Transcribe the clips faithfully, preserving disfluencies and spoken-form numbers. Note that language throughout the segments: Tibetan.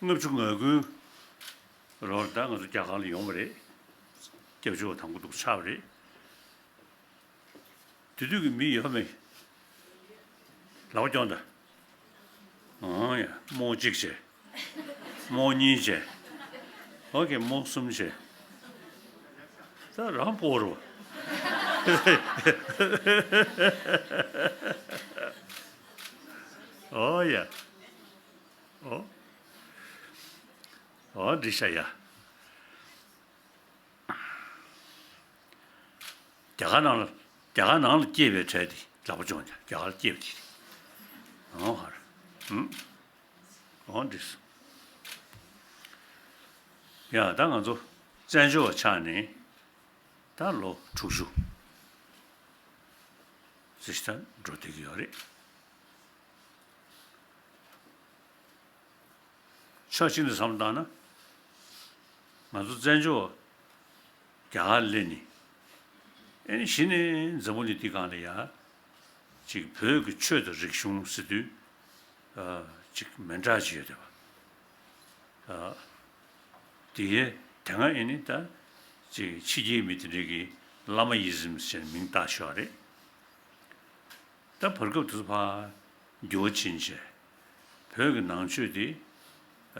ལྔ་བཅུ་ང་དགུའི་ལོར་ད་ང་ཚོ་རྒྱ་གར་ལ་ཡོང་བ་རེད། སྐྱབས་བཅོལ་བ་དང་པོ་འདུག་ཆགས་པ་རེད། དེ་དུས་ཀྱི་མི་ཡོད་མེད་ལག་པ་སྐྱོང་དང་། ཨང་ཡ། རྨོ་གཅིག་བྱས། རྨོ་གཉིས་བྱས། ཨོ་ཀེ། རྨོ་གསུམ་བྱས། ད་རང་སྤོ་རོ། ཨོ་ཡ། ཨོ། ཨོ་འདི་ཤ་ཡ། རྒྱ་གར་ནང་ལ། རྒྱ་གར་ནང་ལ་སྐྱེས་པའི་གྲས་དེ་ལག་པ་སྐྱོང་ཀྱང་རྒྱ་གར་སྐྱེས་པ་དེ་རེད། ཨོ་ཧར། ཧུམ། ཨོ་འདི་སོ། ཡ་ད་ང་ཚོ་བཙན་བྱོལ་བ་ཆགས་ནས་ད་ལོ་དྲུག་ཅུ་ཙམ་ཞིག་ད་འགྲོ་བསྡད་ཀྱི་ཡོད་རེད། ཕྱོགས་གཅིག་ནས་བསམ་བློ་བཏང་ན། ང་ཚོ་བཙན་བྱོལ་བ་རྒྱ་གར་སླེབས་ནས། ཨེ་ནི་གཞི་ནས་འཛམ་བུ་གླིང་འདི་སྒང་ལ་ཡ། ཅིག་བོད་ཀྱི་ཆོས་དང་རིག་གཞུང་ཟེར་དུས། ཨ། ཅིག་མི་འདྲ་ཅིག་ཡོད་བསྡད་པ། ཨ། དེ་ཡས་དེ་སྔ་ཨེ་ནི་ད་ཅིག་ཕྱི་རྒྱལ་མི་དེ་འདྲས་ཀྱིས་བླ་མ་ཡི་ཟིམ་ཟེར་མིང་བཏགས་ཤག་རེད། ད་བར་སྐབས་དེ་ཚོ་ཕར་འགྱུར་བ་ཕྱིན་བྱས། བོད་ཀྱི་ནང་ཆོས་དེ།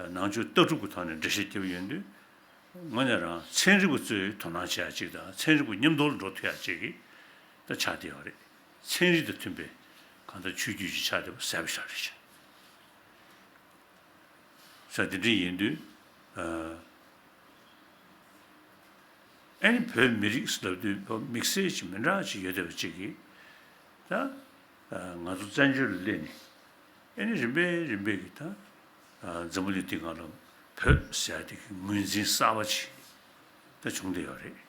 ནང་ཆོས་ལྟ་གྲུབ་ཀྱི་ཐོག་ནས་འགྲེལ་བཤད་བརྒྱབ་ཡོང་དུས། དངོས་གནས་རང་ཚན་རིག་པ་ཚོས་དོ་སྣང་བྱེད་ཡ་ཅིག་དང་ཚན་རིག་པ་མཉམ་དུ་འགྲོ་ཐུབ་ཡ་ཅིག་གི་ད་ཆགས་བསྡད་ཡོད་རེད། ཚན་རིག་དང་མཐུན་པའི་གང་ལྟར་ཆོས་བརྒྱུད་ཅིག་ཆགས་བསྡད་པ་གསལ་པོ་ཞིག་རེད་ཤག་ས་དེ་འདྲ་ཡིན་དུས། ཨ། ཨ་ནི་བོད་མི་རིགས་ལབ་དུས་བོད་དམིགས་བསལ་ཅིག་མི་འདྲ་ཅིག་ཡོད་བསྡད་པ་ཅིག་གིས། ད་ང་ཚོ་བཙན་བྱོལ་ལ་སླེབས་ནས། ཨ་ནི་རིམ་པས་རིམ་པས་ཀྱིས་ད་འཛམ་བུ་གླིང་འདི་སྒང་ལ་བོད་ཟེར་ཡ་དེ་གི་ངོས་འཛིན་གསར་པ་ཅིག་ད་བྱུང་བསྡད་ཡོད་རེད།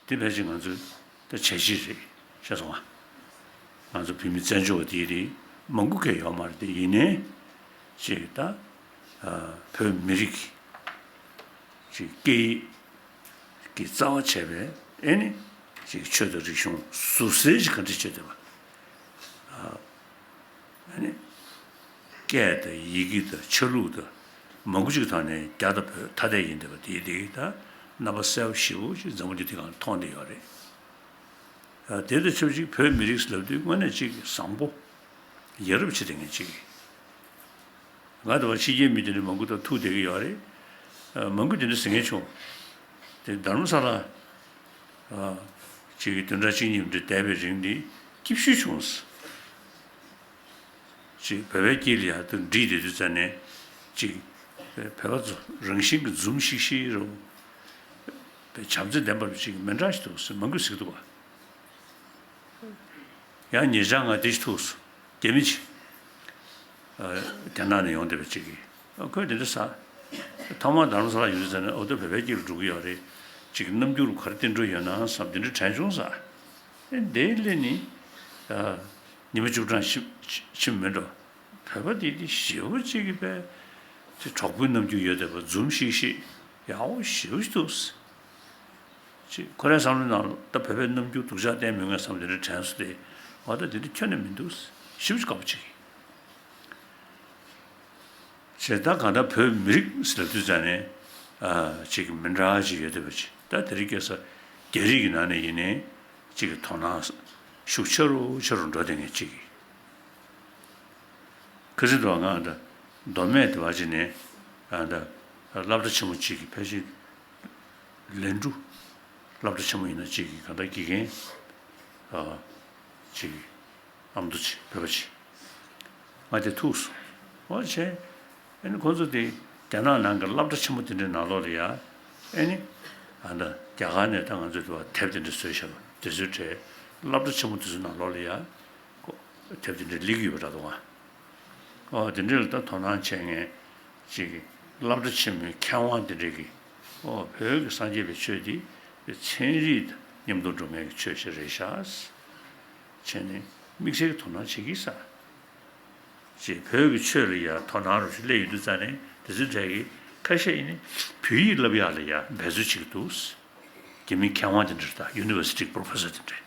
དེ་ཕལ་ཆེར་ང་ཚོའི་ད་བྱས་རྗེས་རེད་ཤག་སོང་ང་། ང་ཚོ་བོད་མི་བཙན་བྱོལ་བ་དེ་རིགས་མང་པོ་གས་ཡོད་མ་རེད་དེ། ཡིན་ནའི་ཅིག་ད་བོད་མི་རིགས་ཀྱི་སྐད་ཡིག་གི་རྩ་བ་བྱས་པའི་ཨེ་ནི་ཅིག་ཆོས་དང་རིག་གཞུང་ཟུར་གསལ་ཅིག་ག་འདྲ་བྱས་བསྡད་པ། ཨ་ནི་སྐད་དང་ཡི་གེ་དང་ཆ་ལུགས་དང་མང་པོ་ཅིག་ཐོག་ནས་རྒྱ་དང་བོད་ཐ་དད་ཡིན་བསྡད་པ་དེ་དེ་ད་རྣམ་པ་གསལ་པོ་ཞེ་པོ་ཅིག་འཛམ་བུ་གླིང་འདི་སྒང་མཐོང་བསྡད་ཡོད་རེད། ཨ། དེ་དང་ཆབས་ཅིག་བོད་མི་རིགས་ལབ་དུས་དངོས་གནས་ཅིག་བཟང་པོ་ཡ་རབས་བྱེད་བསྡད་མཁན་ཅིག་ང་དང་ཕྱི་རྒྱལ་མི་དེ་འདྲ་མང་པོ་དང་ཐུག་བསྡད་ཀྱི་ཡོད་རེད། ཨ། མང་པོ་དེ་འདྲ་ཟེར་མཁན་བྱུང་། དེ་རྡ་རམ་ས་ལ། ཨ། ཅིག་གི་བདུན་ཕྲག་གཅིག་གཉིས་འདྲ་བསྡད་པའི་རིང་འདི་སྐྱིད་ཤོས་བྱུང་ཟེར། ཅིག་བོད་པའི་དཀྱིལ་ལ་ཡར་དུ་འགྲིག་བསྡད་དུས་ཙ་ནས་ཅིག་བོད་པ་ཚོ་རང་བཞིན་གྱི་འཛུམ་ཤིག་ཤིག་རེད། བྱམས་བརྩེ་ལྡན་པ་ཅིག་མི་འདྲ་ཞིག་འདུག་ཟེར་མང་པོས་ཟེར་གྱི་འདུག་བ། ཡང་ཉེ་ཆར་ང་དེ་ཞིག་ཐུག་སོང་། རྒྱ་མི་ཅིག་ཨ། རྒྱ་ནག་ནས་ཡོང་བསྡད་པ་ཅིག་གིས། ཨ། ཁོས་དེ་འདྲ་ཟེར། ཐོག་མར་རྡ་རམ་ས་ལ་ཡོང་དུས་ཙ་ནས་འོ་ད་བོད་པའི་དཀྱིལ་ལ་འགྲོ་གི་ཡོད་རེད། ཅིག་རྣམ་འགྱུར་ག་རེ་བསྟན་འགྲོ་ཡོད་ན་བསམ་དེ་འདྲ་དྲན་བྱུང་ཟེར། ཨེ། འདིར་སླེབས་ནས། ཨ། ཉི་མ་བཅུ་གྲངས་ཕྱིན་ཕྱིན་མེད་འགྲོ། བོད་པ་དེ་དེ་ཞེ་པོ་ཅིག་གིས་པས། དེ་གྲོགས་པོའི་རྣམ་འགྱུར་ཡོད་བསྡད་པ། འཛུམ་ཤིག་ཤིག་ཡག་པོ་ཞེ་པོ་ཅིག་འདུག་ཟེར། ཅིག་ཁོ་རའི་བསམ་བློའི་ནང་ལ་ད་བོད་པའི་རྣམ་འགྱུར་སྡུག་ཅག་བསྟན་མི་ངན་བསམ་དེ་འདྲ་དྲན་སོང་སྟེ། འོ་ད་དེ་འདྲ་ཁྱོན་ནས་མི་འདུག་ཟེར། ཞེ་པོ་ཅིག་དགའ་པོ་ཅིག་གིས། བྱས་ད་གང་ལྟར་བོད་མི་རིགས་ཟེར་དུས་ཙ་ནས། ཨ། ཅིག་མི་འདྲ་ཅིག་ཡོད་བསྡད་པ་ཅིག་ད་དེ་རིང་ཁ་སང་རྒྱ་རིགས་ཀྱི་ནང་ནས་ཡིན་ནའི་ཅིག་གི་དོ་སྣང་ཤུགས་ཆེ་རུ་ཆེ་རུ་འགྲོ་བསྡད་མཁན་ཅིག་གིས། ཁ་སང་དུ་ང་ད་མདོ་སྨད་དེ་བ་ཅིག་ནས། ཨ། ད་སློབ་གྲྭ་ཆེན་མོ་ཅིག་གི་ཕལ་ཆེར་ལན་གྲུ་སློབ་གྲྭ་ཆེན་མོ་ཡིན་ན་ཅིག་གི་གང་ལྟར་དགེ་རྒན། ཨ། ཅིག་ཨ་མདོ་ཅིག་བོད་པ་ཅིག་ང་དེ་ཐུག་སོང་། འོ་བྱས། ཨ་ནི་ཁོ་ཚོ་དེ་རྒྱ་ནག་ནང་གི་སློབ་གྲྭ་ཆེན་མོ་དེ་འདྲའི་ནང་ལོགས་ལ་ཡ། ཨ་ནི། ཨ། ད་རྒྱ་གར་ནས་ད་ང་ཚོའི་དུ་བ་དེབ་དེ་འདྲ་བཟོས་བཞག་པ་དེ་ཚོའི་གྲས་སློབ་གྲྭ་ཆེན་མོ་དེ་ཚོའི་ནང་ལོགས་ལ་ཡ། ཁོ་དེབ་དེ་འདྲ་སླེབས་ཀྱི་ཡོད་པ་འདྲ་འདུག་ཨ། ཨོ་དེ་འདྲ་ལ་ད་དོ་སྣང་བྱེད་མཁན་ཅིག་གི་སློབ་གྲྭ་ཆེན་མོའི་མཁས་དབང་དེ་འདྲ་གིས། ཨོ་བོད་ཀྱི་སངས་རྒྱས་པའི་ཆོས་འདི་ཚན་རིག་དང་མཉམ་དུ་འགྲོ་མཁན་གྱི་ཆོས་ཤིག་རེད་ཤག་བྱས་ནས་དམིགས་བསལ་གྱི་དོ་སྣང་བྱེད་ཀྱི་ས། ཅེས་བོད་ཀྱི་ཆོས་ལ་ཡ་དོ་སྣང་རུ་ཞིག་སླེབས་ཡོང་དུས་ཙ་ནས་དེ་ཚོའི་གྲས་ཀྱི་ཁ་ཤས་ཡིན་ནི་བོད་ཡིག་བསླབ་ཡག་ལ་ཡ་འབད་རྩོལ་བྱེད་ཀྱི་འདུག་རྒྱ་མིའི་མཁས་དབང་དེ་འདྲ་དང་ཡུ་ནི་ཝར་སི་ཊི་པོ་རོ་ཕེ་སར་དེ་འདྲ།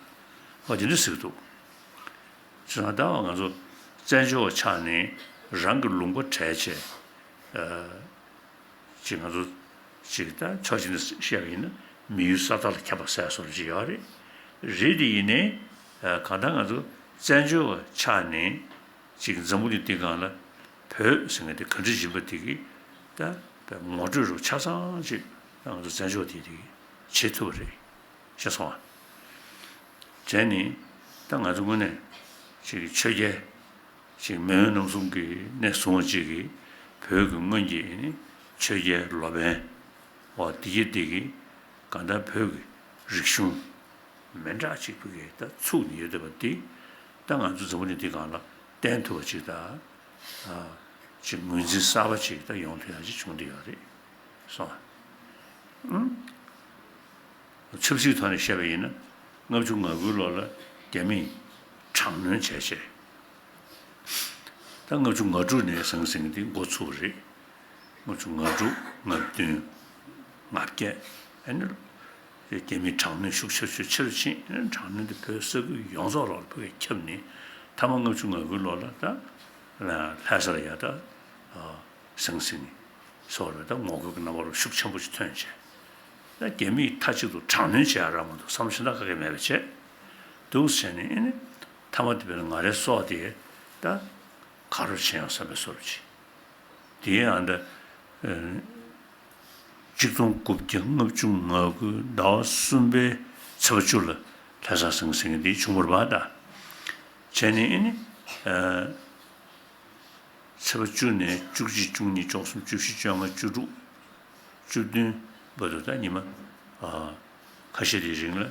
འོ་དེ་འདྲ་ཟེར་གྱི་འདུག་བྱས་ཙང་ད་ང་ཚོ་བཙན་བྱོལ་བ་ཆགས་ནས་རང་གི་ལུང་པ་བྲལ་བྱས། ཅིག་ང་ཚོ་ཅིག་ད་ཕྱོགས་གཅིག་ནས་བཤད་པ་ཡིན་ན་མི་ཡུལ་ས་ཐག་ལ་ཁྱབ་པ་ཟེར་སོགས་ཅིག་ཡོད་རེད། རེད་དེ་ཡིན་ནའི་གང་ལྟར་ང་ཚོ་བཙན་བྱོལ་བ་ཆགས་ནས་ཅིག་འཛམ་བུ་གླིང་འདི་སྒང་ལ་བོད་ཟེར་མཁན་དེ་ག་འདྲ་ཡིན་པ་དེ་གི་ད་ངོ་སྤྲོད་རོགས་ཆ་ཚང་ཅིག་ད་ང་ཚོ་བཙན་བྱོལ་བ་དེ་དེ་གི་བྱེད་ཐུབ་པ་རེད། ཤེས་སོང་ཨ། བྱས་ནས་ད་ང་ཚོ་དངོས་གནས་ཅིག་ཆོས་རྒྱལ་ཅིག་མེས་དབོན་རྣམ་གསུམ་གྱི་གནས་བཟུང་བ་ཅིག་གིས་བོད་ཀྱི་སྔོན་གྱི་ནི་ཆོས་རྒྱལ་ལོ་པཎ་བ་འདི་གྱད་འདི་གིས་གང་ལྟར་བོད་ཀྱི་རིག་གཞུང་མི་འདྲ་ཅིག་བོད་ཀྱི་ད་ཚུགས་ནས་ཡོད་བསྡད་པ་འདི་ད་ང་ཚོ་འཛམ་བུ་གླིང་འདི་སྒང་ལ་བསྟན་ཐུབ་པ་ཅིག་ད་ཅིག་ངོས་འཛིན་གསར་པ་ཅིག་ད་ཡོང་ཐུབ་ཡ་ཅིག་བྱུང་བསྡད་ཡོད་རེད། སོང་ཨ། ཆབ་སྲིད་ཐོག་ནས་བཤད་པ་ཡིན་ན་ལྔ་བཅུ་ང་དགུའི་ལོ་ལ་རྒྱ་མིས་དྲག་གནོན་བྱས་བྱས། ད་ལྔ་བཅུ་ང་དྲུག་ནས་ཟང་ཟིང་འདི་འགོ་ཚུགས་པ་རེད། ལྔ་བཅུ་ང་དྲུག་ང་བདུན་ང་བརྒྱད་ཨ་ནི་རྒྱ་མིས་དྲག་གནོན་ཤུགས་ཆེ་ཤུགས་ཆེ་རུ་ཕྱིན། ཨ་ནི་དྲག་གནོན་འདི་བོད་ས་ཁུལ་ཡོངས་རྫོགས་ལ་བོད་ཀྱིས་ཁྱབ་ནས་མཐའ་མ་ལྔ་བཅུ་ང་དགུའི་ལོ་ལ་ད་ལྷ་ས་ལ་ཡ་ད་ཟང་ཟིང་སོགས་ལ་ད་ངོ་རྒོལ་གྱི་རྣམ་པ་ལ་ཤུགས་ཆེན་པོ་ཞིག་ཐོན་བྱས། ད་རྒྱ་མིས་མཐའ་གཅིག་ཏུ་དྲག་གནོན་བྱེད་ཡ་རག་མ་འདུག་བསམ་བློ་ཞེ་དྲག་ག་གེ་མེད་པ་བྱས། འདུག་བྱས་ནས་ཨེ་ནི་མཐའ་མ་དེ་བས་ན་ང་རའི་སྲོག་དེ་ད་ག་རུ་ཕྱིན་ཡང་བསམ་པའི་བཟོ་འདྲ་ཅིག་དེ་ཡང་ད་ཨེ་གཅིག་སྟོང་དགུ་བརྒྱ་ལྔ་བཅུ་ང་དགུ་ཟླ་བ་གསུམ་པའི་ཚེས་པ་བཅུ་ལ་ལྷ་ས་ཟང་ཟིང་འདི་བྱུང་བ་རེད་པ། ད་བྱས་ནས་ཨེ་ནི་ཨེ་ཚེས་པ་བཅུ་ནས་བཅུ་གཅིག་བཅུ་གཉིས་བཅུ་གསུམ་བཅུ་བཞི་བཅོ་ལྔ་བཅུ་དྲུག་བཅུ་བདུན་བར་དུ་ད་ཉི་མ་ཨ་ཁ་ཤས་དེའི་རིང་ལ་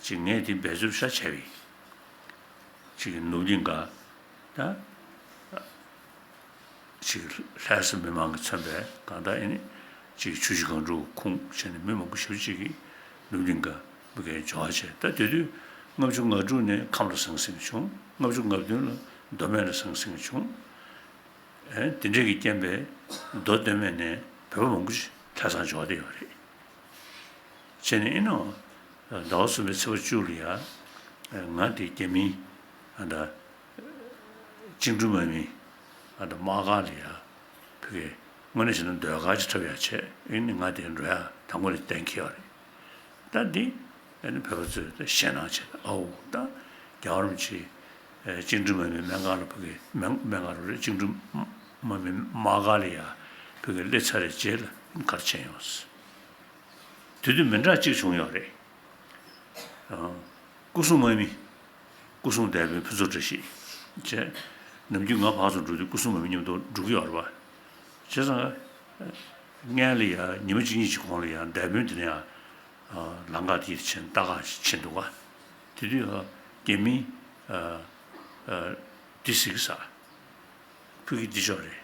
ཅིག་ངས་དེ་འབད་རྩོལ་ཤ་བྱས་པས་ཅིག་ནུབ་གླིང་ག་ད་ཅིག་ལྷ་ས་མི་མང་གིས་མཚོན་པའི་གང་ལྟར་ཨེ་ནི་ཅིག་ཆུ་བཞི་སྒང་དྲུག་ཁུངས་བྱས་ནས་མི་མང་པོ་ཞེ་པོ་ཅིག་གིས་ནུབ་གླིང་ག་མི་གའི་འབྱོར་བ་བྱས། ད་དེ་དུས་ལྔ་བཅུ་ང་དྲུག་ནས་ཁམས་ལ་ཟང་ཟིང་བྱུང་། ལྔ་བཅུ་ང་བདུན་ལ་མདོ་སྨད་ལ་ཟང་ཟིང་བྱུང་། ཨེ་དེ་འདྲས་ཀྱི་རྐྱེན་པས་མདོ་སྟོད་སྨད་ནས་བོད་པ་མང་པོ་ཞིག་ལྷ་སར་འབྱོར་བསྡད་ཡོད་རེད། བྱས་ནས་ཨེ་ནོ་ཟླ་བ་གསུམ་པའི་ཚེས་པ་བཅུ་ལ་ཡ་ང་དེ་རྒྱ་མིའི་ཨ་ད་བཅིངས་འགྲོལ་དམག་མི་ཨ་ད་དམག་སྒར་ལ་ཡ་ཕ་གི་དངོས་གནས་བྱས་ན་ཟློས་གར་ཅིག་འཁྲབ་ཡ་བྱས། ཨེ་ནི་ང་དེ་འགྲོ་ཡ་དང་པོ་ནས་གཏན་འཁེལ་བ་རེད། ད་འདི་ཨ་ནི་བོད་པ་ཚོས་ད་ཞེད་སྣང་བྱས། ཨའོ་ད་རྒྱལ་བ་རིན་པོ་ཆེ་ཨེ་བཅིངས་འགྲོལ་དམག་མི་སྨན་ཁང་ལ་ཕ་གི་སྨན་སྨན་ཁང་རུ་རེད། བཅིངས་འགྲོལ་དམག་མི་དམག་སྒར་ལ་ཡ་ཕ་གི་སླེབས་ཚར་བའི་རྗེས་ལ་ག་རེ་བྱས་ཡོང་། དེ་དུས་མི་འདྲ་གཅིག་བྱུང་ཡོད་རེད། ཨ་སྐུ་སྲུང་དམག་མི་སྐུ་སྲུང་སྡེ་དཔོན་ཕུན་ཚོགས་བཀྲ་ཤིས་བྱས། ནམ་རྒྱུན་ང་ཕར་ཚུར་འགྲོ་དུས་སྐུ་སྲུང་དམག་མི་མཉམ་དུ་འགྲོ་གི་ཡོད་རེད་པ། བྱས་ཙང་སྔོན་ལ་ཡ་ཉི་མ་གཅིག་གཉིས་ཀྱི་གོང་ལ་ཡ་སྡེ་དཔོན་དེ་ནས་ཡ་ལམ་ཁ་དེ་ཕྱིན་ལྟ་ག་ཕྱིན་འདུག་ག་དེ་དུས་ཡ་རྒྱ་མི་ཨ་ཨ་འདི་ཟེར་གི་ས། ཕ་གི་འདི་ཅོག་རེད།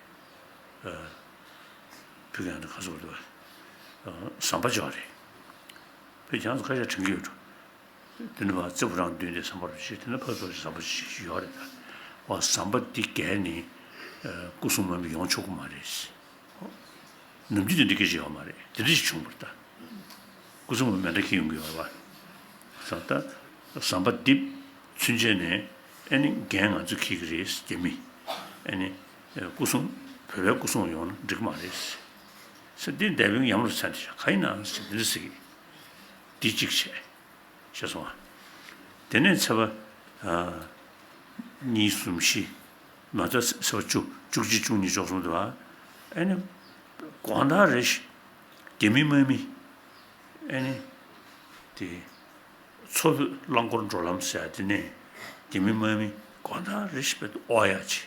ཨ་ཕ་གི་ཨ་ནི་ཁ་སོག་རེད་པ། ཨ་ཟམ་པ་ཅོག་རེད། ཕ་གི་ཁྱེད་རང་ཚོ་ཁ་ཤས་དྲན་གི་ཡོད་འགྲོ། དེ་ནི་བ་རྩེ་ཕོ་བྲང་མདུན་དེ་ཟམ་པ་རུ་ཞིག་དེ་ནི་ཕ་ཚོ་ཟམ་པ་ཞིག་ཡོད་རེད་ད། བ་ཟམ་པ་འདི་བརྒལ་ནས་ཨ་སྐུ་སྲུང་དམག་མི་ཡོང་ཆོག་གི་མ་རེད། ནམ་རྒྱུན་དེ་འདྲ་སྐད་ཆ་ཡོད་མ་རེད། དེ་འདྲ་ཞིག་བྱུང་བ་རེད་ད། སྐུ་སྲུང་མི་མེ་མདའ་འཁྱེར་ཡོང་གི་ཡོད་རེད་པ། ད་ཟམ་པ་འདི་ཚུན་ཆད་ནས་ཨེ་ནི་འགན་ང་ཚོས་འཁྱེར་གི་རེད། རྒྱ་མི་ཨེ་ནི་སྐུ་སྲུང་བོད་པའི་སྐུ་སྲུང་ཡོང་ན་འགྲིག་གི་མ་རེད་ཟེར། འདི་འདས་པའི་ཡམ་རུ་ཚན་དེ་ཤ་ག་ཡིན་ནའང་ཟེར་འདི་འདྲ་ཟེར་གི། འདི་གཅིག་བྱས། ཤེས་སོང་ཨ། དེ་ནས་ཚེས་པ་ཨ་གཉིས་གསུམ་བཞི་མ་ཚད་ཚེས་པ་བཅུ་བཅུ་གཅིག་བཅུ་གཉིས་བཅུ་གསུམ་དུ་བ་ཨེ་ནི་དགོང་དག་རེ་ཞིག་རྒྱ་མི་དམག་མི་ཨེ་ནི་དེ་མཚོ་བོད་རླངས་འཁོར་འགྲོ་ལམ་ཟེར་ཡ་དེ་ནས་རྒྱ་མི་དམག་མི་དགོང་དག་རེ་ཞིག་བེད་དུ་ཨོ་ཡ་ཆེ།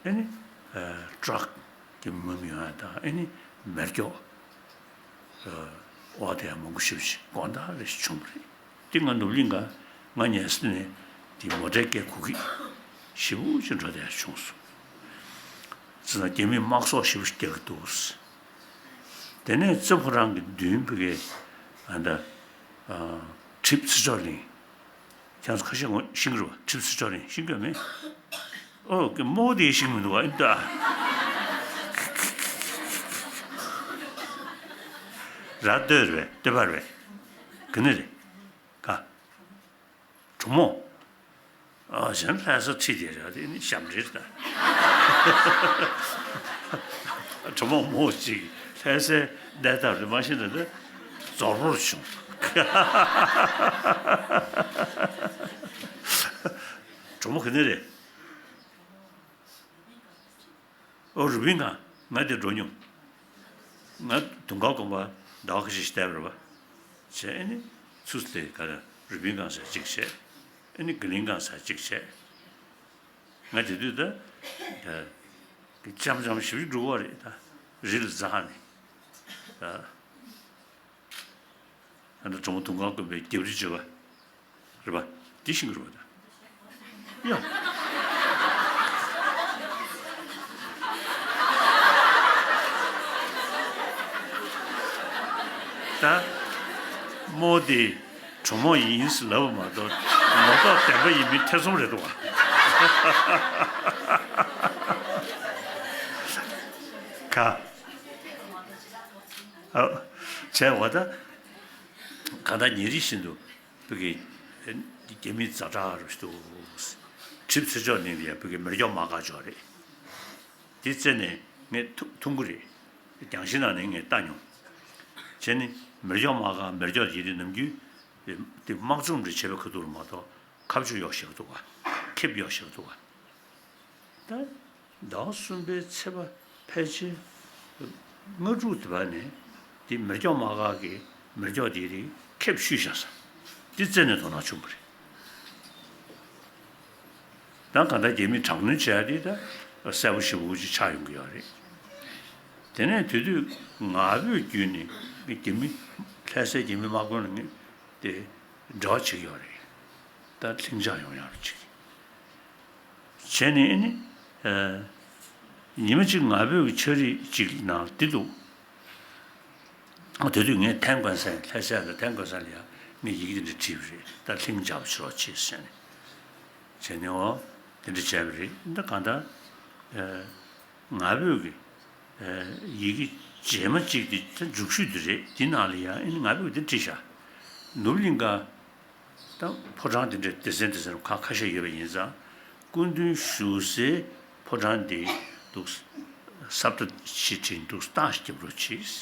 ཨེ་ནི་ཨ་ཊྲག་གི་མི་མི་ཡོང་ཡ་དང་ཨེ་ནི་མེ་སྒྱོགས་ཨ་ཨོ་དེ་ཡང་མང་པོ་ཞེ་པོ་ཞིག་དགོང་དག་རེ་ཞིག་བྱུང་བ་རེད། དེ་ང་ནུབ་གླིང་ག་ང་ཉལ་ས་ནས་དེ་མོ་ཊའི་སྐད་གོ་གི་ཞེ་པོ་ཅིག་འགྲོ་དེ་ཡང་བྱུང་སོང་། ཙི་ན་རྒྱ་མིས་དམག་སོགས་ཞེ་པོ་ཞིག་རྒྱག་གི་འདུག་དེ་ནས་རྩེ་ཕོ་བྲང་གི་མདུན་བུ་གའི་ཨ་ད་ཨ་གྲིབ་ཚེ་མཆོག་གླིང་། ཁྱེད་ཚོ་ཁ་ཤས་ངོ་ཤེས་ཀྱི་རེད་པ། གྲིབ་ཚེ་མཆོག་གླིང་ཤེས་ཀྱི་ཡོད་མེད། ཨོ་ཀེ་མོ་དེ་ཤེས་ཀྱི་མི་འདུག་པ། ཨེ་ད་ར་སྟོད་རེད་པས། སྟོད་པ་རེད་པས། ག་ནས་རེད། ག་གྲོ་མོ། ཨ་གཞན་ལྷ་ས་ཁྲིད་དེ་རེད་དེ་ནི་ཞབས་འདྲེར་ད། གྲོགས་མོ་མོ་གཅིག་ལྷ་སའི་གནས་སྟངས་རེད། མ་ཤེས་ན་ད་རྫོར་བོར་བྱུང་། གྲོགས་མོ་ག་ནས་རེད། ཨོ་རུ་པིན་སྒང་། ང་དེ་འགྲོ་མྱོང་། ང་དུང་དཀར་དགོན་པ་ཟླ་བ་ཁ་ཤས་ཤིག་བསྡད་པ་རེད་པ། བྱས་ཨ་ནི་ཚུར་དེ་ག་རེ་རུ་པིན་སྒང་ཟེར་གཅིག་བྱས། ཨ་ནི་ག་ལིང་སྒང་ཟེར་གཅིག་བྱས། ང་དེ་དུས་ད་ད་འཆམ་འཆམ་ཞིབ་ཞིབ་འགྲོ་བ་རེད། ད་རི་ལ་འཛེགས་ནས་ད། ཨ་ནི་གྲོགས་མོ་དུང་དཀར་དགོན་པའི་རྒྱབ་རི་བརྗོད་པ་རེད་པ། འདི་ཤེས་ཀྱི་རེད་པ། ད་ཡ། ད་མོ་དེ་གྲོགས་མོ་ཡིན་ཟེར་ལབ་པ་མ་གཏོགས་ལོ་ཏོག་བདེན་པ་ཡིན་མིན་ཐེ་ཚོམ་རེད་འདུག་ག་ཨ། བྱས་པ་ད། གང་ལྟར་ཉིན་རེ་བཞིན་དུ་བོད་ཀྱི་རྒྱ་མི་ཛ་དྲག་རུ་ཞིག་འདུག་གྲིབ་ཚེ་མཆོག་ནས་ཡང་བོད་ཀྱི་མེ་སྒྱོགས་དམག་སྒར་འབྱོར་རེད། དེ་རྩ་ནས་ངས་ཐུག་ཐུག་གི་རེད། རྒྱང་ཤེལ་ནང་ནས་ངས་ལྟ་མྱོང་། བྱས་ནས་མེ་སྒྱོགས་དམག་སྒར་མེ་སྒྱོགས་ཡིན་དུས་ནམ་རྒྱུན་དེ་དམག་སྦྱོང་འདྲ་བྱེད་པའི་ཁ་ཐུག་ལ་མ་གཏོགས་ཁ་མཆུ་གཡོག་ཤེས་ཀྱི་འདུག་ག་ཁེབས་གཡོག་ཤེས་ཀྱི་འདུག་ག་ད་ཟླ་བ་གསུམ་པའི་ཚེས་པ་ཕལ་ཆེར་ལྔ་དྲུག་དེ་བར་ནས་དེ་མེ་སྒྱོགས་དམག་སྒར་གྱི་མེ་སྒྱོགས་དེ་རིགས་ཁེབས་བཤུས་བཞག་ས་དེ་རྩ་ནས་དོ་སྣང་བྱུང་བ་རེད། ད་གང་ལྟར་རྒྱ་མིས་དྲག་གནོན་བྱས་ཏེ་ད་གསལ་པོ་ཞེ་པོ་ཅིག་ཆགས་ཡོང་གི་ཡོད་རེད། དེ་ནས་དེ་དུས་ང་ཕོད་བརྒྱུད་ནས་རྒྱ་མི་ལྷ་སའི་རྒྱ་མི་དམག་དཔོན་ལ་ངས་དེ་འབྲེལ་བ་བྱེད་ཀྱི་ཡོད་རེད། ད་ལྷིང་འཇགས་ཡོང་ཡག་ལ་བྱེད་ཀྱི། བྱས་ནས་ཨ་ནི། ཨ། ཉི་མ་གཅིག་ང་ཕོད་ཀྱི་ཆ་རིགས་གཅིག་ནང་འདི་འདུག་ཨ། དེ་དུས་ངས་ཐན་ཀོན་སན་ལྷ་སའི་ལ་ཐན་ཀོན་སན་ལ་ཡང་ངས་ཡི་གེ་འདི་འདྲ་བྲིས་པ་རེད། ད་ལྷིང་འཇགས་པ་བྱེད་རོགས་བྱེད་ཟེར་ནས། བྱས་ནས་འོ་དེ་འདྲ་བྱས་པ་རེད། ད་གང་ལྟར། ཨ། ང་ཕོད་ཀྱི། ཨ། ཡི་གེ་རྗེས་མ་གཅིག་དེ་ད་མཇུག་ཤོས་དེ་རེད། དེ་ནང་ལ་ཡང་ཨ་ནི་ང་ཕོད་ཀྱི་དེ་བྲིས་བཞག་ནུབ་གླིང་ག་ད་ཕོ་བྲང་དེ་འདྲའི་སྡེ་ཚན་སྡེ་ཚན་ཁག་ཁ་ཤས་ཡོད་པ་ཡིན་ཙང་། སྐུ་མདུན་བཞུགས་སའི་ཕོ་བྲང་དེ་འདུག་སབ་ཏ་ཞེས་བྲིས་འདུག་སྟག་ཞིག་རྒྱབ་རོགས་གྱིས།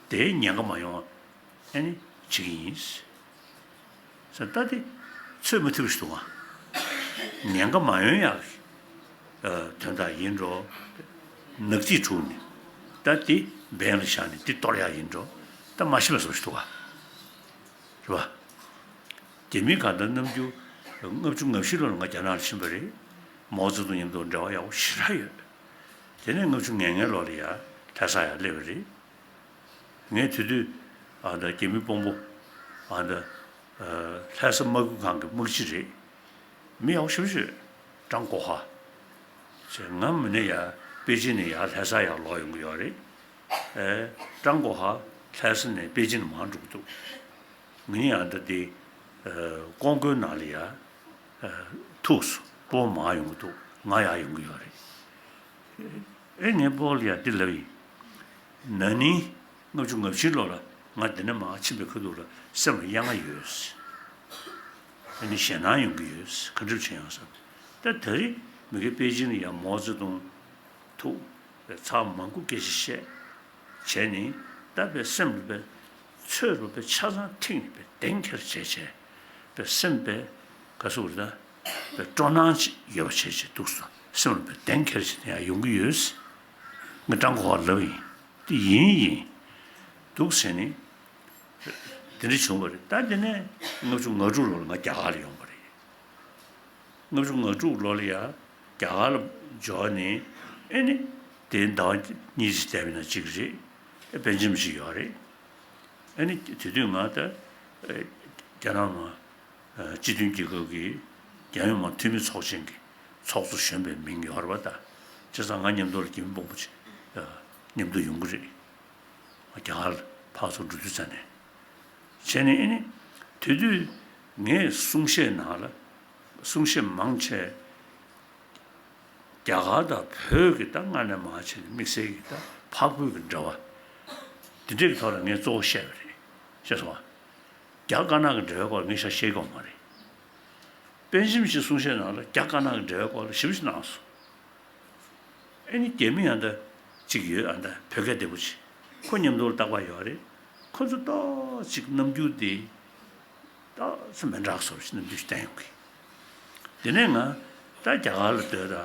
དེའི་ཉེན་ཁ་མ་ཡོང་བ་ཨ་ནི་བྱེད་ཀྱི་ཡིན། ས་ད་དེ་ཚོད་མ་ཐིག་པ་ཞིག་འདུག་ག་ཉེན་ཁ་མ་ཡོང་ཡག་གི་དོན་དག་ཡིན་འགྲོ། ནག་རྩིས་དྲུག་ནས་ད་དེ་འབེན་ལ་བཞག་ནས་དེ་གཏོར་ཡག་ཡིན་འགྲོ། ད་མ་ཤེས་པ་བཟོ་ཞིག་འདུག་ག་རེད་བ། རྒྱ་མི་གང་ལྟར་ནམ་རྒྱུན་ལྔ་བཅུ་ང་བཞི་ལོར་ང་རྒྱ་ནག་ལ་ཕྱིན་པ་རེད། མའོ་ཙེ་ཏུང་མཉམ་དུ་འབྲེལ་བ་ཡག་པོ་ཞེ་དྲག་ཡོད། དེ་ནས་ལྔ་བཅུ་ང་ལྔ་ལོ་ལ་ཡ་ལྷ་ས་ཡར་སླེབས་པ་རེད། ངས་དེ་དུས་ཨ་ད་རྒྱ་མི་དཔོན་པོ་ཨ་ད་ལྷ་ས་དམག་ཁུལ་ཁང་གི་དམག་སྤྱི་རེད། མི་ཡག་པོ་ཞེ་པོ་ཅིག་ཡོད། ཀྲང་གོ་ཧྭ། ཅེས་ང་མི་ནས་ཡར་པེ་ཅིན་ནས་ཡར་ལྷ་ས་ཡར་ལོག་ཡོང་གི་ཡོད་རེད། ཨེ། ཀྲང་གོ་ཧྭ་ལྷ་ས་ནས་པེ་ཅིན་མར་འགྲོ་གི་འདུག་ང་གཉིས་ཡང་ད་དེ་ཨེ་ཀོང་ཀོའི་ནང་ལ་ཡར་ཨེ་ཐུག་སོང་། སྤོ་མར་ཡོང་གི་འདུག་ང་ཡར་ཡོང་གི་ཡོད་རེད། ཨེ་ངས་སྤོ་ལ་ཡར་འདི་ལབ་ཡིན། ན་ནིང་ལྔ་བཅུ་ང་བཞི་ལོ་ལ་ང་འདི་ནས་མར་ཕྱིན་པའི་ཁ་ཐུག་ལ་སེམས་ལ་གཡེང་བ་ཡོད། ཨ་ནི་ཞེད་སྣང་ཡོང་གི་ཡོད། ག་འདྲ་བྱེད་ཡོང་བསམ། ད་ད་རེས་མི་དགེ་པེ་ཅིན་ལ་ཡང་མའོ་ཙེ་ཏུང་ཐུག་པའི་ཚར་མང་པོ་སྐད་ཆ་བཤད། བྱས་ནས་ད་དཔེ་སེམས་ལ་དཔེ་ཚོད་རུ་དཔེ་ཆ་ཚང་ཐིག་ནས་དཔེ་གདེང་འཁེལ་བྱས་བྱས། དཔེ་སེམས་དཔེ་ག་ཟེར་དགོས་རེད། ད་དཔེ་སྤྲོ་སྣང་ཅིག་ཡོད་པ་བྱས་བྱས་འདུག་སོ། སེམས་ལ་དཔེ་གདེང་འཁེལ་བྱས་ནས་ཡང་ཡོང་གི་ཡོད། ངས་ཀྲང་གོ་ཧྭ་ལབ་ཡིན། དེ་ཡིན་ཡིན། འདུག་ཟེར་ནས། དེ་འདྲ་བྱུང་བ་རེད། ད་དེ་ནས་ལྔ་བཅུ་ང་དྲུག་ལོར་ང་རྒྱ་གར་ལ་ཡོང་བ་རེད། ལྔ་བཅུ་ང་དྲུག་ལོ་ལ་ཡ་རྒྱ་གར་ལ་འབྱོར་ནས་ཨེ་ནི་དེ་ཟླ་བ་གཉིས་ཙམ་བསྡད་པ་ན་གཅིག་རེད། ཨེ་པན་ཇིམ་ཞིག་ཡོད་རེད། ཨེ་ནི་དེ་དུས་ང་ད་ཨེ་རྒྱ་ནག་མ་ཨེ་སྤྱི་མཐུན་རྒྱལ་ཁབ་ཀྱི་རྒྱལ་ཡོངས་མ་འཐུས་མི་ཚོགས་ཆེན་གྱི་ཚོགས་གཙོ་གཞོན་པའི་མིང་ཡོད་རེད་པ། ད་བྱས་ཙང་ང་མཉམ་དུ་ལ་རྒྱ་མི་དཔོན་པོ་ཅིག་ཨེ་མཉམ་དུ་ཡོང་གི་རེད། རྒྱ་གར་ཕར་ཚུར་འགྲོ་དུས་ཙམ་ནས། བྱས་ནས་ཨེ་ནི་དེ་དུས་ངས་གསུང་བཤད་ནང་ལ་གསུང་བཤད་མང་ཆེ་རྒྱ་གར་དང་བོད་ཀྱི་ད་སྔ་ནས་མར་བྱས་ནས་དམིགས་བསལ་གྱི་ད་འཕགས་བོད་ཀྱི་འབྲེལ་བ་འདི་འདྲའི་ཐོག་ལ་ངས་གཙོ་བོ་བཤད་པ་རེད། ཤེས་སོང་ང་། རྒྱ་དཀར་ནག་གི་འབྲེལ་བའི་སྐོར་ལ་ངས་ཤ་བཤད་ཀྱི་ཡོད་མ་རེད། པན་ཇིམ་ཞིག་གསུང་བཤད་ནང་ལ་རྒྱ་དཀར་ནག་གི་འབྲེལ་བའི་སྐོར་ལ་ཞིབ་ཞིབ་གནང་སོང་། ཨེ་ནི་རྒྱ་མི་ཡང་ད་ གཅིག་ཡོད། ཨ་ད་བོད་སྐད་བདེ་པོ་ཅིག་ཁོ་མཉམ་དུ་ལ་རྟག་པར་ཡོད་རེད། ཁོ་ཚོ་ཏོག་ཅིག་རྣམ་འགྱུར་དེ་ཏོག་ཙམ་མི་འདྲ་བཟོ་ཞིག་རྣམ་འགྱུར་ཞིག་བསྟན་ཡོང་གི། དེ་ནས་ང་ད་རྒྱ་གར་ལ་སྡོད་ད་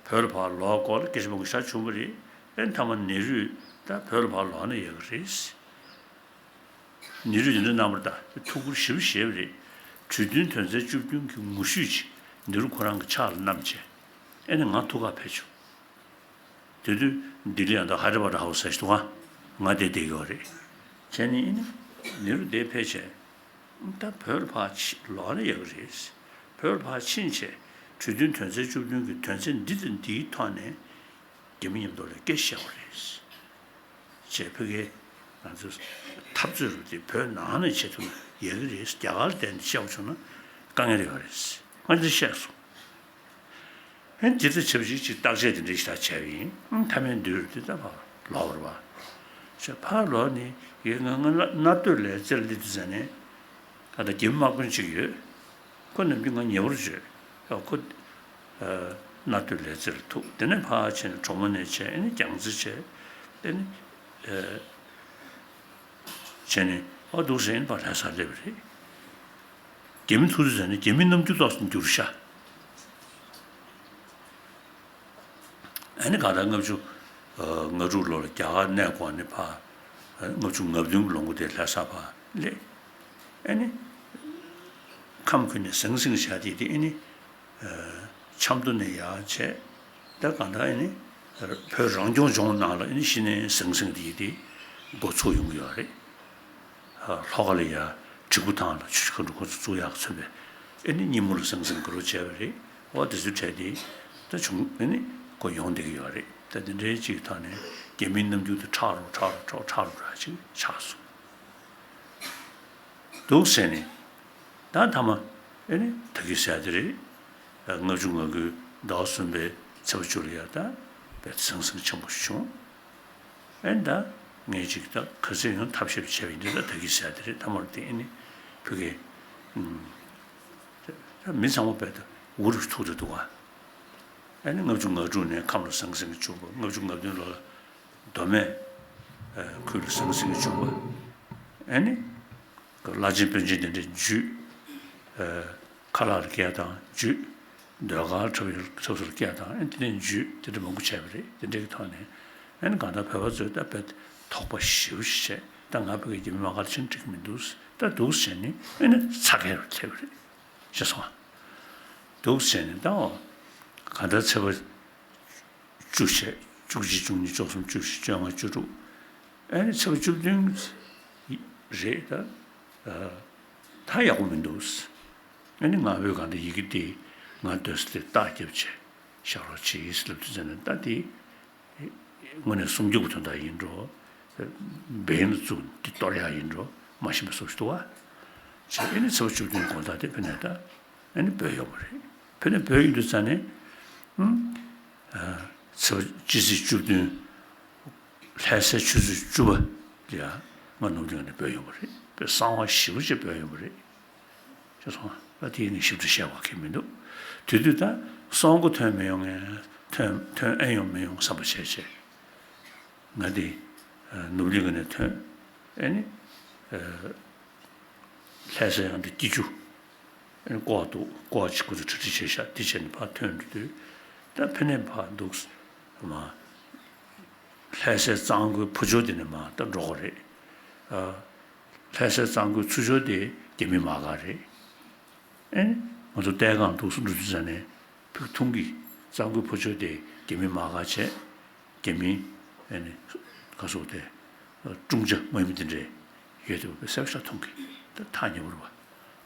བོད་ལ་ཕར་ལོག་སྐོར་ལ་སྐད་ཆ་མང་པོ་བཤད་བྱུང་བ་རེད། ཨེ་མཐའ་མ་ནེ་རུས་ད་བོད་ལ་ཕར་ལོག་ན་ཡག་གི་རེད། ནེ་རུས་དེ་འདྲ་གནང་བར་ད་ཐུགས་ཁུར་ཞེ་པོ་བཞེས་པ་རེད། གྲོས་མཐུན་དོན་ཚན་བཅུ་བདུན་གྱི་ངོ་བཤུས་ཅིག་ནེ་རུ་ཁོ་རང་གི་ཕྱག་ལ་བསྣམས་བྱས། ཨེ་ནས་ང་ཐུག་ག་ཕེབས་བྱུང་། དེ་དུས་ལྡི་ལི་ཡང་དང་ཧའི་དྲ་བྷ་དྲ་ཧའུ་སི་ཟེར་ཞིག་འདུག་ག་ང་དེ་བསྡད་ཡོད་རེད། བྱས་ནས་ཨེ་ནས་ནེ་རུ་དེ་ཕེབས་བྱས། ད་བོད་ལ་ཕར་ཕྱི་ལོག་ན་ཡག་གི་རེད། བོད་ལ་ཕར་ཕྱིན་བྱས་གྲོས་མཐུན་དོན་ཚན་བཅུ་བདུན་གྱི་དོན་ཚན་འདི་དང་འདིའི་ཐོག་ནས་རྒྱ་མི་མཉམ་དུ་ལ་སྐད་ཆ་བཤད་དགོས་རེད། ཅེས་ཕ་གིའི་ང་ཚོ་འཐབ་རྩོད་རུ་དེ་བོད་ནང་ནས་བྱེད་ཐུབ་ན་ཡག་གི་རེད། རྒྱ་གར་ལ་བསྡད་ནས་བཤད་པ་བྱུང་ན་དཀའ་ངལ་ཡོད་རེད། ང་འདི་བཤད་སོང་། ཧན་དེ་ལྟར་བྱས་པ་ཞིག་ཅིག་བརྟག་དཔྱད་དེ་འདྲ་ཞིག་ད་བྱས་པ་ཡིན། མཐའ་མའི་མདུན་དེ་ད་ཕར་ལོག་པ་རེད་པ། ཅེས་ཕར་ལོག་ནས་ཡེ་ང་ང་ང་གནར་སྟོད་ལས་རྩེར་སླེབས་དུས་ཙ་ནས་ད་ལྟ་རྒྱ་མི་དམག་དཔོན་ཅིག་ཡོད། ཁོ་ནམ་རྒྱུན་ང་ཉེ་བར་བྱོས། ཡ་ཁོ་ཨ་གནར་སྟོད་ལས་རྩེར་ཐུག་དེ་ནས་ཕར་ཕྱིན་ནས་གྲོ་མོ་ནས་བྱས། ཨེ་ནས་རྒྱལ་རྩེ་བྱས། ཨེ་ནས་ཨ་བྱས་ནས་ཨ་འདུག་སེ་ཨེ་ནས་ཕར་ལྷ་སར་སླེབས་པ་རེད། རྒྱ་མི་ཐུག་དུས་ཙ་ནས་རྒྱ་མིའི་རྣམ་འགྱུར་ཏོག་ཙམ་འགྱུར་ཤག་ཨ་ནི་གང་ལྟར་ལྔ་བཅུ་ང་དྲུག་ལོ་ལ་རྒྱ་གར་གནས་སྐོར་ནས་ཕར་ལྔ་བཅུ་ང་བདུན་གྱི་ལོ་མགོ་དེར་ལྷ་ས་ཕར་སླེབས། ཨ་ནི་ཁམས་ཁུལ་ནས་ཟང་ཟིང་བྱས་ཏེ་དེ་ཨ་ནི་ཆབ་མདོ་ནས་ཡར་བྱས། ད་གང་ལྟར་ཨ་ནི་བོད་རང་སྐྱོང་ལྗོངས་ནང་ལ་ཨ་ནི་གཞི་ནས་ཟང་ཟིང་དེ་དེ་འགོ་ཚུགས་ཡོང་གི་ཡོད་རེད། ལྷོ་ཁ་ལ་ཡ་གྲི་གུ་ཐང་ལ་ཆུ་བཞི་སྒང་དྲུག་ཁོ་ཚོ་བཙུགས་ཡག་མཚོན་པའི་ཨེ་ནི་སྙི་མོ་ལ་ཟང་ཟིང་དགའ་རབ་བྱས་པ་རེད། འོ་དེ་ཚོའི་གྲས་དེ་ད་བྱུང་ཨེ་ནི་ཁོ་ཡོང་བསྡད་ཀྱི་ཡོད་རེད། ད་དེ་འདྲའི་ཅིག་ཐོག་ནས་རྒྱ་མིའི་རྣམ་འགྱུར་དེ་ཁྲག་རུ་ཁྲག་རུ་ཁྲག་ཁྲག་རུ་འདྲ་ཅིག་ཆགས་སོང་འདུག་ཟེར་ནས། ད་མཐའ་མ་ཨེ་ནི་ད་གིན་ཟེར་དེ་རེད། ལྔ་བཅུ་ང་དགུའི་ཟླ་བ་གསུམ་པའི་ཚེས་པ་བཅུ་ལ་ཡ་ད་དཔེ་ཟང་ཟིང་ཆེན་པོ་ཞིག་བྱུང་། ཨེ་ད་ངས་ཅིག་ད་ག་ཚོད་ཡོང་ཐབས་ཤེས་བྱས་པ་ཡིན་དུས་ད་ད་གིན་ཟེར་དེ་རེད། ཐ་མར་དེ་ཨེ་ནི་ཕ་གི་ད་མི་ཚང་མ་དཔེ་ད་འུ་རུ་ཐུག་དེ་འདུག་ག་ཨེ་ནི་ལྔ་བཅུ་ང་དྲུག་ནས་ཁམས་ལ་ཟང་ཟིང་བྱུང་བ། ལྔ་བཅུ་ང་བདུན་ལོ་ལ་མདོ་སྨད་ཁུལ་ལ་ཟང་ཟིང་བྱུང་བ། ཨེ་ནི་བླ་ཆེན་དཔོན་ཆེན་དེ་འདྲ་འཇུས། ཁ་ལག་ལ་སྐད་བཏང་འཇུས། ཟློས་གར་འཁྲབ་ཡུལ་འཁྲབ་སར་སྐད་བཏང་། ཨེ་དེ་ནས་འཇུས། དེ་འདྲ་མང་པོ་བྱས་པ་རེད། དེ་འདྲའི་ཐོག་ནས་ཨེ་ནི་གང་ལྟར་བོད་པ་ཚོས་ད་དཔེ་དོགས་པ་ཞེ་པོ་ཞིག་བྱས། ད་ང་ཕ་གིའི་རྒྱ་མི་དམག་སྒར་ཕྱིན་འགྲིག་གི་མི་འདུག་ད་འདུག་བྱས་ནས་ཨེ་ནི་ཚ་གྱང་རུ་སླེབས་པ་རེད། ཤེས་སོང་ང་། འདུག་བྱས་ནས་ད་འོ་གང་ལྟར་ཚེས་པ་བཅུ་བྱས། བཅུ་གཅིག་བཅུ་གཉིས་བཅུ་གསུམ་བཅུ་བཞི་བཅོ་ལྔ་བཅུ་དྲུག་ཨ་ནི་ཚེས་པ་བཅུ་བདུན་རེད་ད། ད་ཡག་པོ་མི་འདུག་ཨ་ནི་ང་ཕོད་གང་ལྟར་ཡི་གེ་དེ་ང་སྡོད་ས་དེ་རྟགས་བརྒྱབ་བྱས་བཞག་རོགས་བྱེད་ཟེར་ལབ་དུས་ཙམ་ནས། ད་དེ་དངོས་གནས་སྲུང་སྐྱོབ་ཀྱི་དོན་དག་ཡིན་འགྲོ། འབེན་ལ་བཙུགས་འདི་གཏོར་ཡག་ཡིན་འགྲོ་མ་ཤེས་པའི་བཟོ་ཞིག་འདུག་བ། བྱས་ཨ་ནི་ཚེས་པ་བཅུ་བདུན་དགོང་དག་དེ་ཕ་གིར་ད། ཨ་ནི་བོད་ཡོང་བ་རེད། ཕ་གིར་བོད་ཡོང་དུས་ཙམ་ནས། ཨུམ། ཨ་ཚེས་པ་སྤྱི་ཚེས་བཅུ་བདུན། ལྷ་སའི་ཆུ་ཚོད་བཅུ་པ་ལ་ང་ནུབ་གླིང་ནས་བོད་ཡོང་བ་རེད། དཔེ་གསང་བ་ཞེ་པོ་ཅིག་བོད་ཡོང་བ་རེད། ཤེས་སོང་ང་། ད་དེ་ནི་ཞིབ་ཏུ་བཤད་དགོས་ཀྱི་མི་འདུག་དེ་དུས་ད་སྲོག་མགོ་ཐོན་མི་ཡོང་ངས། ཐོན་ཐོན་ཨེ་ཡོང་མི་ཡོང་བསམ་པ་བྱས་བྱས། ང་དེ་ནུབ་གླིང་ནས་ཐོན། ཨེ་ནི། ལྷ་སའི་ཡང་དེ་སྐྱིད་ཆུ། ཨེ་ནི་ཀོ་བ་འདུག་ཀོ་བ་གཅིག་ཁོ་ཚོས་འཕྲུལ་འཕྲུལ་བྱས་ཤག་དེ་བྱས་ནས་ཕར་ཐོན་འགྲོ་དུས། ད་ཕ་གིར་ཕར་འདུག་མ། ལྷ་སའི་གཙང་པོའི་ཕུ་ཕྱོགས་དེ་ནས་མར་ད་འགྲོ་དགོས་རེད། ཨ། ལྷ་སའི་གཙང་པོའི་ཚུར་ཕྱོགས་དེ་རྒྱ་མི་དམག་སྒར་རེད། ཨེ། ང་ཚོ་ལྟས་གང་འདུག་སེ་འགྲོ་དུས་ཙམ་ནས་ཕུག་མཐོང་གི། གཙང་པོའི་ཕུ་ཕྱོགས་དེ་རྒྱ་མི་དམག་སྒར་བྱས། རྒྱ་མི་ཨེ་ནི་ག་སོགས་དེ་ཀྲུང་ཅ་དམག་མི་དེ་འདྲས་ཡོད་དེ་བས་གསལ་པོ་ཞིག་མཐོང་གི། ད་ཐག་ཉེ་པོ་རེད་པ།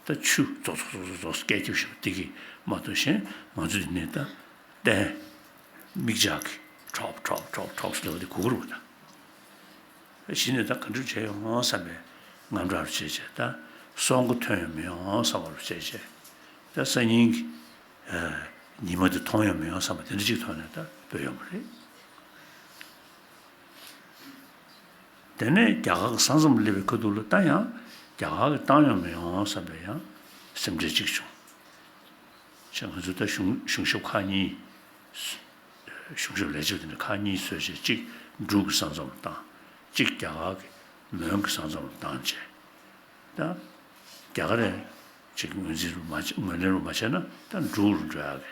ད་ཆུ་རྫོག་རྫོག་རྫོག་རྫོག་རྫོག་སྐད་རྒྱབ་བཞིན་པ་དེ་གིས་མ་གཏོགས་གཞན་ང་ཚོ་འདི་ནས་ད་ལྟས། མིག་ལྕགས་ཀྱིས་ཁྲོག་ཁྲོག་ཁྲོག་ཁྲོག་ཟེར་ལབ་པ་དེ་གོ་གི་རེད་པ་ད། གཞི་ནས་ད་ག་འདྲ་བྱས་ཡོང་བསམ་པའི་དངངས་སྐྲག་རུ་བྱས་བྱས། ད་སྲོག་མགོ་ཐོན་ཡོང་མི་ཡོང་བསམ་པ་རུ་བྱས་བྱས། ད་སང་ཉིན་གྱི་ཨ་ཉི་མ་དེ་མཐོང་ཡོང་མི་ཡོང་བསམ་པ་དེ་འདྲ་ཅིག་ཐོག་ནས་ད་བོད་ཡོང་བ་རེད། དེ་ནས་རྒྱ་གར་གྱི་ས་མཚམས་སླེབས་པའི་ཁ་ཐུག་ལ་ད་ཡང་རྒྱ་གར་གྱིས་བཏང་ཡོང་མི་ཡོང་བསམ་པའི་ཡང་སེམས་ཁྲལ་ཅིག་བྱུང་། བྱས་ང་ཚོ་ད་གཞུང་གཞུང་ཞབས་ཁག་གཉིས། གཞུང་ཞབས་ལས་བྱེད་དེ་འདྲ་ཁག་གཉིས་བཟོས་བྱས། གཅིག་ འབྲུག་གི་ས་མཚམས་ལ་བཏང་། གཅིག་རྒྱ་གར་གྱི་མོན་གྱི་ས་མཚམས་ལ་བཏང་བྱས། ད་རྒྱ་གར་རེ་ཅིག་ངོས་འཛིན་རུ་མ་བྱས། ངོས་ལེན་རུ་མ་བྱས་ན་ད་འབྲུག་རུ་འགྲོ་ཡག་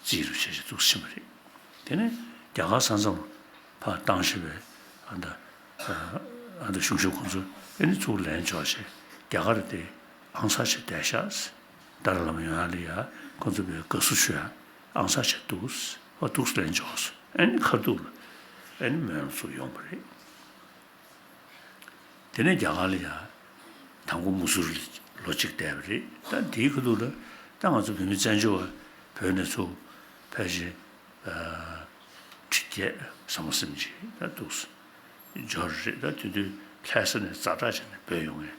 གི་རྩིས་རུ་བྱས་བྱས་འདུག་ཕྱིན་པ་རེད། དེ་ནས་རྒྱ་གར་ས་མཚམས་ཕར་བཏང་ཤེས་པའི་ཨ་མདའ་ཨ་མདའ་གཞུང་ཞབས་ཁོང་ཚོས་ཨེ་ནི་ཚུར་ལེན་འཇོག་བྱས། རྒྱ་གར་དེ་ཨང་གསར་བྱས་བསྡད་ཤག་ཏཱ་ལའི་བླ་མ་ཡོང་ཡག་ལ་ཡ་ཁོང་ཚོས་དགའ་བསུ་ཞུ་ཡག་ཨང་གསར་བྱས་འདུག་ཨ་འདུག་ལེན་འཇོག་སོང་། ཨེ་ནི་ཁ་ཐུག་ལ་ཨེ་ནི་མོན་ལ་ཚུར་ཡོང་བ་རེད། དེ་ནས་རྒྱ་གར་ལ་ཡ་དང་པོ་མུ་སུ་རི་ལ་ལོ་གཅིག་བསྡད་པ་རེད། ད་དེའི་ཁ་ཐུག་ལ་ད་ང་ཚོ་བོད་མི་བཙན་བྱོལ་བ་བོད་ནས་ཚུར་ཕལ་ཆེར་ཁྲི་བརྒྱད་ཟེར་མ་ཟིན་ཅིག་ད་འདུག་འབྱོར་རེད། ད་དེ་དུས་ལྷ་ས་ནས་ཛ་དྲག་བྱས་ནས་བྲོས་ཡོང་ངས།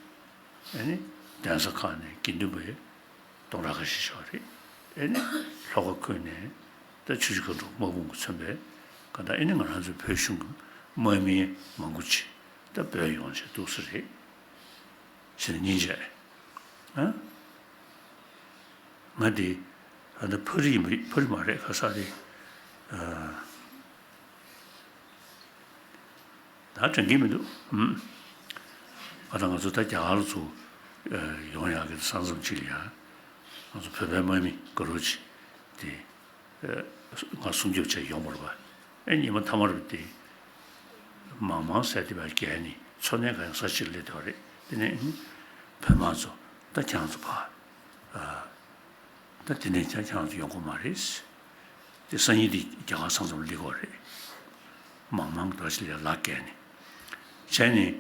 ཨེ་ནི་གདན་ས་ཁག་ནས་དགེ་འདུན་པ་སྟོང་ཕྲག་ཁ་ཤས་ཤིག་རེད། ཨེ་ནི་ལྷོ་ཁ་ཁུལ་ནས་ད་ཆུ་བཞི་སྒང་དྲུག་དམག་དཔུང་གིས་མཚོན་པའི་ག་ད་ཨེ་ནི་ང་རང་ཚོའི་བོད་གཞུང་གི་དམག་མི་མང་པོ་ཅིག་ད་བྲོས་ཡོང་བྱས་འདུག་ས་རེད། བྱས་ནས་སྙིང་རྗེ། ཨ། ང་འདི་ཨ་ད་ཕ་རི་ཡིན་པ་རེད། ཕ་རི་མ་རེད། ག་ས་རེད། ཨ། ད་དྲན་གྱི་མི་འདུག་ཨུམ། ཨ་ད་ང་ཚོ་ད་རྒྱ་གར་ལ་ཚུར་ཨ་ཡོང་ཡག་གི་ས་མཚམས་ཅིག་ལ་ཡ། ང་ཚོ་བོད་པའི་དམག་མི་དགའ་རབ་ཅིག་དེ་ཨ་ང་སྲུང་སྐྱོབ་བྱས་ཡོང་བ་རེད་པ། ཨེ་ཉི་མ་མཐའ་མ་རེད་པ། དེ་མང་མང་ཟས་དེ་བས་བརྒལ་ནས་འཚོ་གནས་གང་ཡང་ས་ཕྱིར་སླེབས་བསྡད་པ་རེད། དེ་ནས་ཨ་བོད་དམག་ཚོ་ད་ཁྱེད་རང་ཚོ་ཕར་ཨ། ད་དེ་ནས་ཀྱང་ཁྱེད་རང་ཚོ་ཡོང་གི་མ་རེད། དེ་སང་ཉིན་དེ་རྒྱ་གར་ས་མཚམས་སླེབས་ཀྱི་རེད། མང་མང་ག་ཅིག་ལ་ལག་བཀལ་ནས། བྱས་ནས།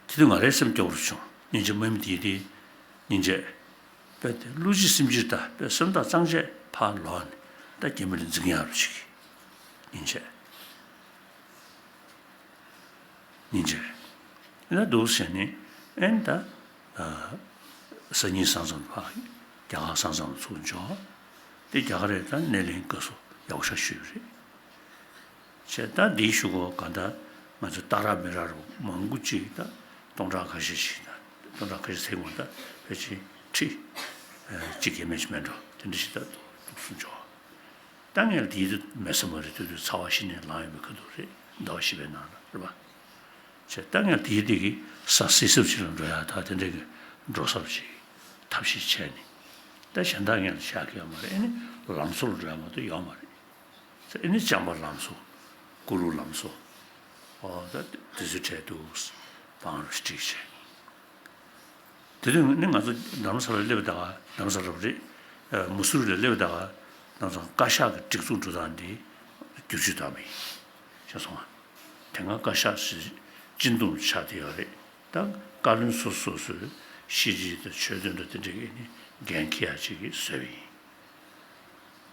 དེ་དུས་ང་རའི་སེམས་སྐྱོ་བོ་བྱུང་། སྙིང་རྗེ། དམག་མི་དེ་དེ་སྙིང་རྗེ། དཔེ་དེ་བློ་གཅིག་སེམས་གཅིག་ད་དཔེ་སེམས་ཐག་གཙང་བཅད་ཕར་ལོག་ནས་ད་རྒྱ་མི་ལ་འཛིང་ཡག་རུ་ཞིག་སྙིང་རྗེ། སྙིང་རྗེ། ཡིན་ན་འདུག་ཟེར་ནས་ཨེ་ནི་ད་སང་ཉིན་ས་མཚམས་ཕར་རྒྱ་གར་ས་མཚམས་ཚུར་འབྱོར། དེ་རྒྱ་གར་རེད། ད་སྣེ་ལེན་དགའ་བསུ་ཡག་པོ་ཞིག་ཞུས་པ་རེད། བྱས་ད་འདིའི་གཞུག་གུ་ག་ད་ང་ཚོ་སྟག་ར་མི་ར་རུ་མང་པོ་ཅིག་ད་སྟོང་ཕྲག་ཁ་ཤས་ཤིག་ད་སྟོང་ཕྲག་ཁ་ཤས་ཟེར་དགོས། ད་ཕལ་ཆེར་ཁྲི་གཅིག་ཡས་མས་ཤིག་མེད་འགྲོ། དེ་འདྲ་ཞིག་ད་འདུག་སེ་འབྱོར། ད་ངས་དེའི་དུས་མེད་ས་མ་རེད། དེ་དུས་ཚ་བ་གཞི་ནས་ལངས་ཡོད་པའི་ཁ་ཐུག་རེད། ཟླ་བ་བཞི་པའི་ནང་ལ་རེད་པ། བྱས་ད་ངས་དེའི་དུས་ཀྱི་ས་བསིལ་ས་ཞིག་ལ་འགྲོ་ཡག་ད་དེ་འདྲ་གི་འགྲོ་ས་ཞིག་ཐབས་ཤེས་བྱས་ནས། ད་གཞན་དག་ངས་ལ་བཞག་གི་ཡོད་མ་རེད། ཨེ་ནི་ལམ་བཟོ་ལ་འགྲོ་ཡག་མ་གཏོགས་ཡོད་མ་རེད། ཨེ་ནི་ལྕང་པ་ལམ་བཟོ། ཀུ་ལུ་ལམ་བཟོ། ཨོ་ད་དེ་ཚོའི་གྲས་འདུག་བང་རུ་བསྒྲིགས་བྱས། དེ་དུས་ནི་ང་ཚོ་རྡ་རམ་ས་ལ་སླེབས་པ་ད་ག་རྡ་རམ་ས་ལ་རེད། ཨ་མུ་སུ་རི་ལ་སླེབས་པ་ད་ག་ང་ཚོ་བཀའ་ཤག་གི་སྒྲིག་འཛུགས་འགྲོ་སྟངས་འདི་བསྒྱུར་བཅོས་བཏང་བ་ཡིན། ཤེས་སོང་ང་། དེ་སྔ་བཀའ་ཤག་ཟེར་སྤྱི་འདོམས་ཆགས་བསྡད་ཡོད་རེད། ད་བཀའ་བློན་སོ་སོ་སོའི་ཤེས་རིག་དང་ཆོས་དོན་དང་དེ་འདྲ་གི་ནི་འགན་འཁྱེར་ཡག་ཅིག་གི་བཟོས་པ་ཡིན།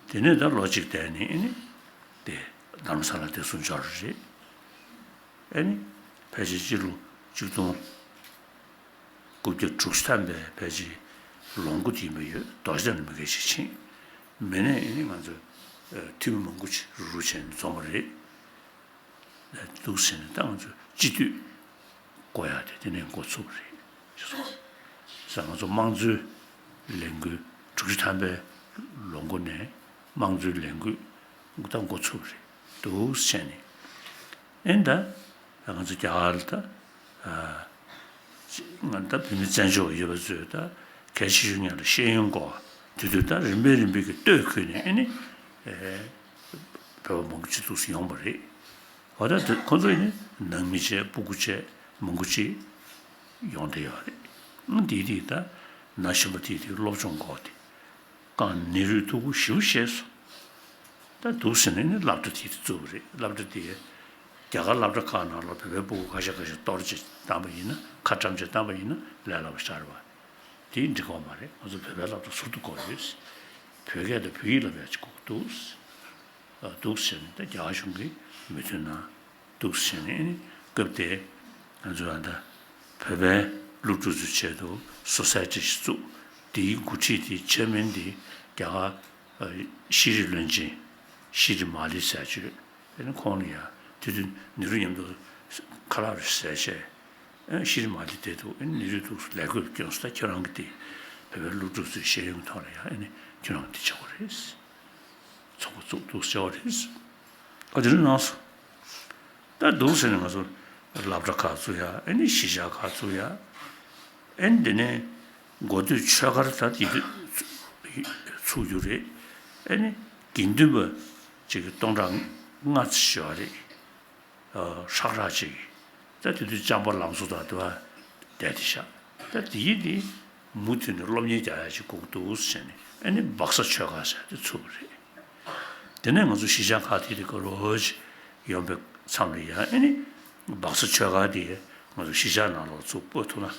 དེ་ནས་ད་ལོ་གཅིག་བསྡད་ནས་ཨེ་ནི་དེ་རྡ་རམ་ས་ལ་དེ་ཚུར་འབྱོར་བ་རེད། ཨེ་ནི་ཕལ་ཆེར་སྤྱི་ལོ་ཆིག་སྟོང་དགུ་བརྒྱ་དྲུག་ཅུ་ཐམ་པའི་ཕལ་ཆེར་ལོ་འགོ་དེ་ཡིན་པ་ཡོད། རྡོ་རྗེ་གདན་ལ་མི་སྒེར་ཞིག་ཕྱིན། མི་ནས་ཨེ་ནི་ང་ཚོ་འཐུས་མི་མང་པོ་ཅིག་རུ་རུ་བྱས་ནས་འཛོམས་པ་རེད། འདུག་ཟེར་ནས་ད་ང་ཚོ་སྤྱི་འཐུས་བསྐོ་ཡག་དེ་དེ་ནས་འགོ་ཚུགས་པ་རེད་ཟེར་སོང་། ང་ཚོ་དམངས་གཙོའི་ལས་འགུལ་དྲུག་ཅུ་ཐམ་པའི་ལོ་འགོ་ནས་དམངས་གཙོའི་ལས་འགུལ་ད་འགོ་ཚུགས་པ་རེད། འདུག་ཟེར་ནས་ཨེ་ད་ང་ཚོ་རྒྱ་གར་ལ་ད་ང་ད་བོད་མི་བཙན་བྱོལ་བ་ཡོད་པ་ཚོས་ད་གལ་ཆེ་ཤོས་ཉག་ལ་ཤེས་ཡོན་དགོས། དེ་དུས་ད་རིམ་པས་རིམ་པས་ཀྱི་སྟོད་ཁུལ་ནས་ཨེ་ནི་བོད་པ་མང་པོ་ཅིག་འདུག་སེ་ཡོང་བ་རེད། འོ་ད་དེ་ཁོ་ཚོ་ནི་ནང་མི་བྱས་སྤུ་གུ་བྱས་མང་པོ་ཅིག་ཡོང་བསྡད་ཡོད་རེད། ཨང་དེ་དེ་ད་ན་གཞོན་པ་དེ་དེ་སློབ་སྦྱོང་དགོས་ཏེ་གང་ནེ་རུས་ཐུག་པོ་ཞེ་པོ་ཤེས་སོང་། ད་འདུག་ཟེར་ནས་ནི་སློབ་གྲྭ་དེ་དེ་བཙུགས་པ་རེད། སློབ་གྲྭ་དེ་རྒྱ་གར་སློབ་གྲྭ་ཁག་ནང་ལ་བོད་པའི་སྤུ་གུ་ཁ་ཤས་ཁ་ཤས་གཏོར་བྱས་བཏང་པ་ཡིན་ན་ཁ་བཀྲམ་བྱས་བཏང་པ་ཡིན་ན་ལས་སླ་པོ་ཞིག་རེད་པ། དེ་འགྲིག་གི་མ་རེད། ང་ཚོ་བོད་པའི་སློབ་གྲྭ་ཟུར་དུ་བསྐོར་ཡོད། བོད་སྐད་དང་བོད་ཡིག་སློབ་ཡག་ཅིག་དགོས་ཀྱི་འདུག་འདུག་ཟེར་ནས་ད་རྒྱ་གར་གཞུང་གིས་མོས་མཐུན་གནང་འདུག་ཟེར་ནས། ཨ་ནི་སྐབས་དེ་ང་ཚོ་ད་བོད་པའི་སློབ་ཕྲུག་ཚོའི་ཆེད་དུ་སོ་སའི་ཊི་ཞིག་བཙུགས། དེའི་འགོ་ཁྲིད་དེ་ཆེར་མེན་དེ་རྒྱ་གར་ཤེས་རིག་བློན་ཆེན་ཤྲི་མ་ལི་ཟེར་ཅིག་ཡོད། ཨ་ནི་ཁོང་ལ་ཡང་དེ་དུས་ནེ་རུ་མཉམ་དུ་ཁ་ལག་རེ་ཟས་བྱས། ཨ་ཤྲི་མ་ལི་དེ་འདུག་ཨ་ནི་ནེ་རུས་འདུག་ལས་བགོས་བསྐྱོན་སོང་། ད་ཁྱོད་རང་གི་དེ་བོད་པའི་སློབ་ཕྲུག་ཚོའི་ཤེས་ཡོན་ཐོག་ལ་ཡང་ཨ་ནི་ཁྱོད་རང་གི་དེ་བྱ་དགོས་རེད། ཚོགས་པ་བཙུགས་འདུག་བྱ་བ་རེད། ཨ་དེ་རིང་གནང་སོང་ ད་འདུག་ཟེར་ནས་ང་ཚོ་སློབ་གྲྭ་ཁག་བཙུགས་ཡ། ཨེ་ནི་གཞིས་ཆགས་ཁག་བཙུགས་ཡ། ཨེ་ནི་དེ་ནས་འགོ་སྟོད་ཆོས་སྒར་ད་དེ་དུས་ཚུགས་རྒྱུ་རེད། ཨེ་ནི་དགེ་འདུན་པ་ཅིག་སྟོང་ཕྲག་ལྔ་ཙམ་ཡོད་རེད། ཨ། ཧྲག་ཧྲག་ཅིག་ད་དེ་དུས་ལྕམ་པ་ལམ་བཟོ་དང་དེ་བ་བསྡད་དེ་བཞག་ད་དེ་ཡིན་དེ་མུ་མཐུད་ནས་སློབ་གཉེར་རྒྱག་ཡ་ཅིག་དགོས་ཀྱི་འདུག་ཟེར་ནས། ཨེ་ནི་སྦག་ས་ཆོས་སྒར་ཟེར་དེ་ཚུགས་པ་རེད། དེ་ནས་ང་ཚོ་གཞིས་ཆགས་ཁག་དེ་དེ་ག་རོ་ཅིག་ཡོང་པའི་མཚམས་ལ་ཡ། ཨེ་ནི་སྦག་ས་ཆོས་སྒར་དེ་ང་ཚོ་གཞིས་ཆགས་ནང་ལོགས་ཚུར་སྤོ་ཐུབ་ན་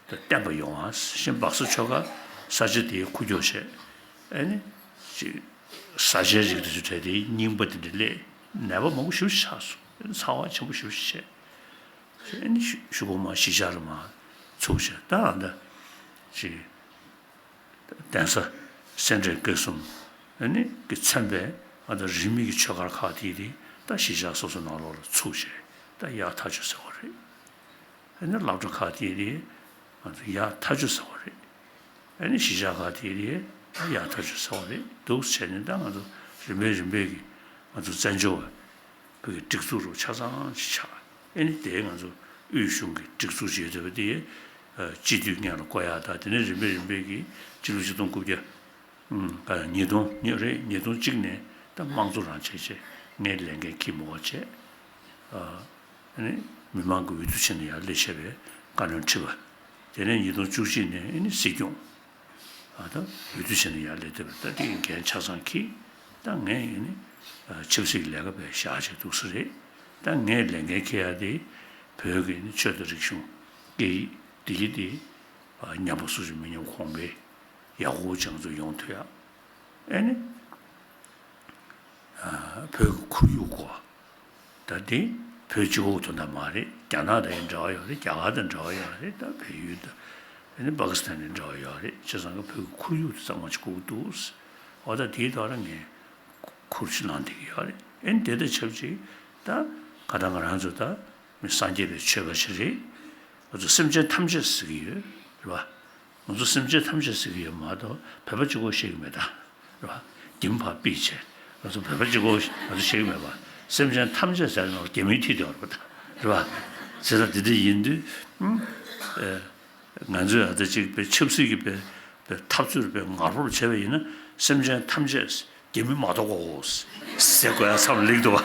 ད་བརྟན་པ་ཡོང་ཨ་ཞེས། སྦག་ས་ཆོས་སྒར་ས་ཆ་དེ་འཁོར་རྒྱུག་བྱས། ཨེ་ནི་ཅིག་བཟའ་བཅའི་རིགས་དེ་ཚོ་བྲལ་ཏེ་རྙིང་པ་དེ་འདྲ་སླེབས། ནད་པ་མང་པོ་ཞེ་པོ་ཆགས་སོང་། ཚ་བ་ཆེན་པོ་ཞེ་པོ་བྱས། ཨེ་ནི་གཞུག་གུ་མར་གཞིས་ཆགས་ལ་མར་ཚུགས་བྱས། ད་ཨ་ད་ཅིག་གདན་ས་སེ་འབྲས་དགེ་གསུམ་ཨེ་ནི་གིས་མཚོན་པའི་ཨ་ད་རིས་མེད་ཀྱི་ཆོས་སྒར་ཁག་དེ་དེ་ད་གཞིས་ཆགས་སོ་སོ་ནང་ལོགས་ལ་ཚུགས་བྱས། ད་ཡག་ཐག་ཆོད་ཟེར་བ་རེད། ཨེ་ནི་སློབ་གྲྭ་ཁག་དེ་དེ་ང་ཚོ་ཡག་ཐག་ཆོད་ཟེར་བ་རེད། ཨེ་ནི་གཞིས་ཆགས་ཁག་དེ་དེ་ད་ཡག་ཐག་ཆོད་ཟེར་བ་རེད། འདུག་བྱས་ནས་ད་ང་ཚོ་རིམ་པས་རིམ་པས་ཀྱིས་ང་ཚོ་བཙན་བྱོལ་བ་བོད་ཀྱི་སྒྲིག་འཛུགས་རུ་ཆ་ཚང་ཞིག་ཆགས། ཨེ་ནི་དེ་ང་ཚོ་དབུས་གཞུང་གི་སྒྲིག་འཛུགས་བྱེད་འདོད་པ་དེ། ཨ། སྤྱི་འཐུས་སྔོན་ལ་བསྐོ་ཡག་དང་། དེ་ནས་རིམ་པས་རིམ་པས་ཀྱིས་སྤྱི་ལོ་ཆིག་སྟོང་དགུ་བརྒྱ། ཨ། ཉིས་སྟོང་ཉིས་རེད། ཉིས་སྟོང་གཅིག་ནས་ད་དམངས་གཙོ་རང་བྱས་བྱས། ངས་ལས་འགན་འཁྱེར་མི་དགོས་བྱས། ཨ། ཨ་ནི་མི་མང་གི་འོས་བསྡུ་བྱས་ནས་ཡར་སླེབས་བྱས་པའི་བཀའ་བློན་ཁྲི་པ། དེ་ནས་ཉིས་སྟོང་བཅུ་གཅིག་ནས་ཨ་ནི་སྲིད་སྐྱོང་། ཨ། ད་འོས་བསྡུ་བྱས་ནས་ཡར་སླེབས་བསྡད་པ། ད་དེ་འགན་ཆ་ཚང་འཁྱེར། ད་ངས་ཨ་ནི་ཆབ་སྲིད་ཀྱི་ལས་ཀ་བྱས་བཞག་བྱས་འདུག་ས་རེད། ད་ངས་ལས་འགན་འཁྱེར་ཡག་དེ་བོད་ཀྱི་ཨ་ནི་ཆོས་དང་རིག་གཞུང་སྐད་ཡིག་འདི་ཡིག་དེ། ཨ། ཉམས་པ་སུ་ཞིག་མི་ཉམས་གོང་འཕེལ་ཡག་པོ་ཅིག་ང་ཚོ་ཡོང་ཐུབ་ཡག་ཨེ་ནི། ཨ། བོད་ཀྱི་ཁོར་ཡུག་སྐོར། ད་དེ་བོད་གཅིག་པོ་དོན་དག་མ་རེད། རྒྱ་ནག་དང་ཡང་འབྲེལ་བ་ཡོད་རེད། རྒྱ་གར་དང་འབྲེལ་བ་ཡོད་རེད། ད་བལ་ཡུལ་དང་ཨ་ནི་པ་ཀི་སི་ཐན་དང་འབྲེལ་བ་ཡོད་རེད། བྱས་ཙང་ཀ་བོད་ཀྱི་ཁོར་ཡུག་དེ་གཙང་མ་ཅིག་དགོས་ཀྱི་འདུག་འོ། ད་དེའི་ཐོག་ལ་ངས་ཁུར་ཆུ་ལངས་བསྡད་ཀྱི་ཡོད་རེད། ཨེ་ནི་དེ་དང་ཆབས་ཅིག་ད་ག་ད་ང་རང་ཚོ་ད་མི་སངས་རྒྱས་པའི་ཆོས་པ་ཞིག་རེད། ང་ཚོ་སེམས་ཅན་ཐམས་ཅད་ཟེར་གྱི་ཡོད་རེད་པ། ང་ཚོ་སེམས་ཅན་ཐམས་ཅད་ཟེར་གྱི་ཡོད་མ་གཏོགས་བོད་པ་གཅིག་པོ་བཤད་ཀྱི་མེད་ད། རེད་པ། རྒྱ་མི་ཕར་ཕུད་བྱས། ང་ཚོ་བོད་པ་གཅིག་པོ་ང་ཚོ་བཤད་ཀྱི་མེད་པ། སེམས་ཅན་ཐམས་ཅད་ཟེར་ནོར་རྒྱ་མིའི་མཐིལ་དེ་ཡོད་རེད་པ་ད། རེད་པ། བྱས་ཙང་དེ་འདྲ་ཡིན་དུས། ཨ། ང་ཚོས་ཨ་ད་ཅིག་པའི་ཆབ་སྲིད་ཀྱི་པའི་པའི་འཐབ་རྩོད་པའི་ངར་པོར་བྱས་པ་ཡིན་ན། སེམས་ཅན་ཐམས་ཅད་རྒྱ་མི་མ་གཏོགས་གོ་ཟེར་དགོས་ཡ་མཚམས་སླེབས་འདུག་པ།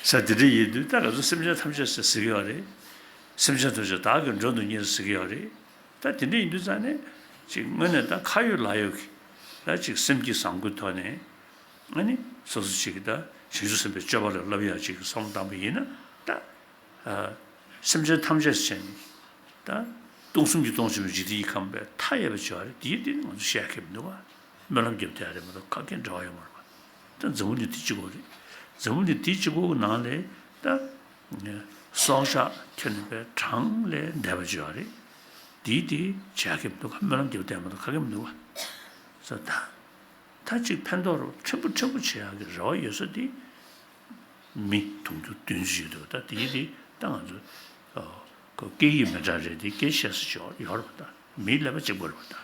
ས་དེ་འདྲ་ཡིན་དུས་ད་ང་ཚོ་སེམས་ཅན་ཐམས་ཅད་ཟེར་ཟེར་གྱི་ཡོད་རེད། སེམས་ཅན་ཐམས་ཅད་བདག་གིས་མགྲོན་དུ་གཉེར་ཟེར་གྱི་ཡོད་རེད། ད་དེ་འདྲ་ཡིན་དུས་ཙང་ནས་ཅིག་དངོས་གནས་ད་ཁ་ཡོད་ལག་ཡོད་ཀྱི་ད་ཅིག་སེམས་ཀྱི་བཟང་པོའི་ཐོག་ནས། ཨ་ནི་སོ་སོ་ཅིག་གིས་ད་བྱང་ཆུབ་སེམས་དཔའི་སྤྱོད་པ་ལ་བསླབ་ཡག་ཅིག་གི་བསམ་བློ་བཏང་པ་ཡིན་ན་ད། ཨ། སེམས་ཅན་ཐམས་ཅད་ཟེར་ནས་ད་སྟོང་གསུམ་གྱི་སྟོང་ཆེན་པོའི་འཇིག་རྟེན་གྱི་ཁམས་པའི་མཐའ་ཡས་པ་བྱེད་པ་རེད། དེའི་སྟེང་ནས་ང་ཚོ་བཤད་ཁེབས་འདུག་པ། སྨོན་ལམ་རྒྱབ་བསྡད་ཡ་རེད་མ་གཏོགས་ཁ་སྐད་འབྲེལ་བ་ཡོད་མ་རེད་པ། ད་འཛམ་བུ་གླིང་འདི་གཅིག་པོ་རེད། འཛམ་བུ་གླིང་འདི་གཅིག་པོ་གི་ནང་ལ་ད་སྲོག་ཆགས་ཁྱོན་ནས་པའི་གྲངས་ལས་འདས་པ་བྱེད་པ་རེད། དེའི་སྟེང་བྱེད་ཁེབས་འདུག་ག་སྨོན་ལམ་རྒྱབ་བསྡད་མ་གཏོགས་ཁ་སྐད་མི་འདུག་པ། ས་ད། ད་ཅིག་ཕན་ཐོགས་རུ་ཕྲན་བུ་ཕྲན་བུ་བྱེད་ཡག་གི་རེ་བ་ཡོད་ས་དེ། མི་དུང་ཕྱུར་བདུན་ཅུ་ཡོད་འདུག་ད་དེའི་རིགས་ད་ང་ཚོ་ཨ་ཁོ་སྐད་ཡིག་མི་འདྲ་རེད་དེ། སྐད་བཤད་ས་ཅིག་ཡོད་རེད་པ། ད་མིའི་ཀླད་པ་གཅིག་པ་རེད་པ། ད་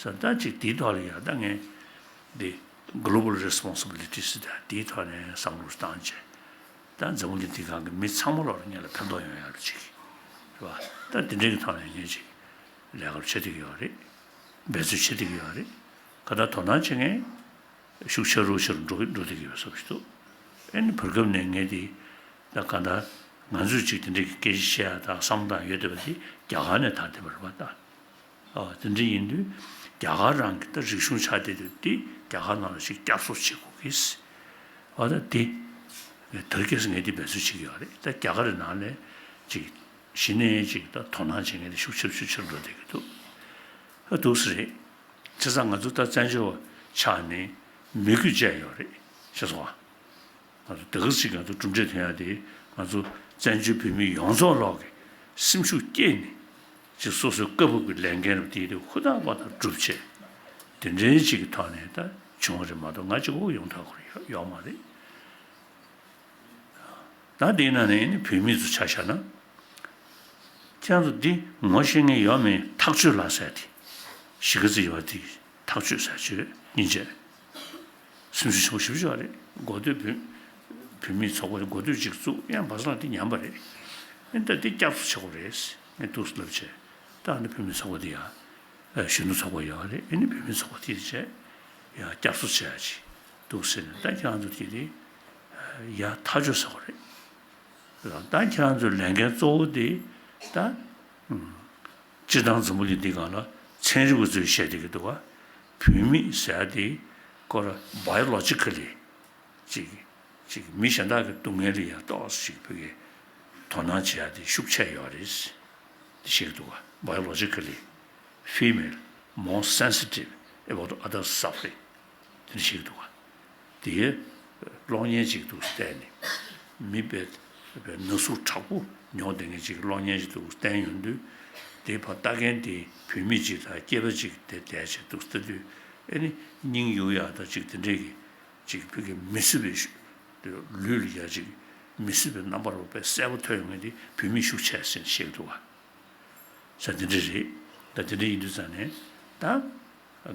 ས་ད་ཅིག་དེའི་ཐོག་ལ་ཡ་ད་ངས་འདི་Global Responsibility ཟེར་ད་དེའི་ཐོག་ནས་བསམ་བློ་བཏང་བྱས། ད་འཛམ་བུ་གླིང་འདི་སྒང་གི་མི་ཚང་མ་ལོག་ལ་ངས་ལ་ཕན་ཐོགས་ཡོང་ཡག་ལ་ཅིག་རེད་པ། ད་དེ་འདྲའི་གི་ཐོག་ནས་ངས་ཅིག་ལས་ཀ་བྱེད་བསྡད་ཀྱི་ཡོད་རེད། འབད་རྩོལ་བྱེད་བསྡད་ཀྱི་ཡོད་རེད། ག་ད་དོ་སྣང་བྱེད་མཁན་ཤུགས་ཆེ་རུ་ཆེ་རུ་འགྲོ་གི་འགྲོ་བསྡད་ཀྱི་ཡོད་བསམ་གྱི་འདུག་ཨེ་ནི་བར་སྐབས་ནས་ངས་དེ་ད་ག་ད་ང་ཚོས་ཅིག་དེ་འདྲའི་གི་སྐད་ཆ་བཤད་ཡ་དང་བསམ་སྟངས་ཡོད་བསྡད་པ་དེ་རྒྱ་གར་ནས་དར་བསྡད་པ་རེད་པ་ད། ཨ། དེ་འདྲ་ཡིན་དུས་རྒྱ་གར་རང་གི་ད་རིག་གཞུང་ཆགས་བསྡད་དུས་དེ་རྒྱ་གར་ནང་ལ་ཞིག་བསྐྱར་གསོ་བྱེད་དགོས་ཀྱི། ཨ། ད་དེ་དེ་རིང་ཁ་སང་ངས་དེ་འབད་རྩོལ་བྱེད་ཀྱི་ཡོད་རེད། ད་རྒྱ་གར་ནང་ནས་ཅིག་གཞི་ནས་ཅིག་ད་དོ་སྣང་བྱེད་མཁན་དེ་ཤུགས་ཆེ་ཤུགས་ཆེར་འགྲོ་བསྡད་ཀྱི་འདུག་ཨ། འདུག་སེ་རེད། བྱས་ཙང་ང་ཚོ་ད་བཙན་བྱོལ་བ་ཆགས་ནས་མི་རྒྱུ་བཅས་ཡོད་རེད། ཤེས་སོང་ཨ། ང་ཚོ་དེ་ག་ཅིག་ང་ཚོ་གྲུབ་འབྲས་ཐོན་ཡ་དེ། ང་ཚོ་བཙན་བྱོལ་བོད་མི་ཡོངས་རྫོགས་ལོག་གི་སེམས་ཤུགས་བསྐྱེད་ནས་ཅིག་སོ་སོའི་སྐབས་བབ་ཀྱི་ལས་འགན་རུ་དེ་དེ་ཧུར་ཐག་པ་དང་བསྒྲུབས་བྱས། དེ་འདྲའི་ཅིག་གི་ཐོག་ནས་ད་བྱུང་བ་རེད་མ་གཏོགས་ང་གཅིག་པོ་ཡོང་ཐག་ཁུར་ཡོད་ཡོད་མ་རེད། ད་དེའི་ནང་ནས་ནི་བོད་མི་ཚོ་ཆ་བཞག་ན། ཁྱེད་རང་ཚོ་འདི་ངོ་ཤེས་མཁན་ཡོད་མེད་ཐག་གཅོད་ལ་ཟེར་ཏེ། གཞིས་ཀ་རྩེ་ཡོད་དེ་ཐག་གཅོད་ཟེར་ཆོས་སྙིང་རྗེ། སེམས་ཤུགས་ཆེན་པོ་ཞེ་པོ་ཅིག་ཡོད་རེད། འགོ་སྟོད་བོད་ བུད་མེད་ཚོགས་པ་འགོ་སྟོད་ཅིག་བཙུགས། ཡང་བ་སང་དེ་ཉམས་པ་རེད། ཨེ་ད་དེ་བསྐྱར་གསོ་བྱེད་དགོས་རེད། ངས་འདུག་སེ་ལབ་བྱས། ད་ཨ་ནི་བུད་མེད་ཚོགས་པ་དེ་ཡང་གཞོན་ནུ་ཚོགས་པ་ཡོད་རེད། ཨེ་ནི་བུད་མེད་ཚོགས་པ་དེ་བྱས་ཡང་བསྐྱར་གསོ་བྱེད་ཡ་ཅིག་འདུག་སེ་ནས། ད་ཁྱེད་རང་ཚོ་དེ་དེ་ཡར་ཐག་གཅོད་ཟེར་བ་རེད། ད་ཁྱེད་རང་ཚོའི་ལས་འགན་གཙོ་བོ་དེ་ད་སྤྱིར་བཏང་འཛམ་བུ་གླིང་འདི་སྒང་ལ་ཚན་རིག་པ་ཚོས་བཤད་བསྡད་ཀྱི་འདུག་ག་བུད་མེད་ཟེར་ཡ་དེ་ཁོ་ར་བྷའི་ཡོ་ལོ་ཇི་ཀ་ལི་ཅིག་ཅིག་མི་གཞན་དག་གི་སྡུག་བསྔལ་ལ་ཡང་ཏོག་ཙམ་ཅིག་བོད་སྐད་དོ་སྣང་བྱེད་ཡ་དེ་ཤུགས་ཆེ་ཡོད་རེད། དེ་བཤད་ཀྱི་འདུག་ག Biologically female more sensitive about others' suffering. དེ་འདྲ་བཤད་ཀྱི་འདུག་ག་དེའི་གློག་བརྙན་ཅིག་འདུག་བལྟས་ནས། མི་དཔེ་དཔེ་ན་ཟུག་དྲག་པོ་མྱོང་བསྡད་མཁན་ཅིག་གི་གློག་བརྙན་ཅིག་འདུག་བསྟན་ཡོང་དུས། དེ་ཕར་ལྟ་མཁན་དེ་བུད་མེད་ཅིག་དང་སྐྱེས་པ་ཅིག་དེ་བསྡད་བྱས་འདུག་ལྟ་དུས། ཨེ་ནི་སྙིང་གཡུག་ཡག་དང་ཅིག་དེ་འདྲས་ཀྱི་ཅིག་བོད་སྐད་མི་སྲིད་པའི་ཤུ་ལུས་ལ་ཡ་ཅིག་མི་སྲིད་པའི་རྣམ་པ་རུ་དཔེ་གསལ་པོ་ཐོན་ཡོང་མཁན་དེ་བུད་མེད་ཤུགས་ཆེ་ཟེར་བཤད་ཀྱི་འདུག་ག་ས་དེ་འདྲ་རེད། ད་དེ་འདྲ་ཡིན་དུས་ཙང་ནས་ད་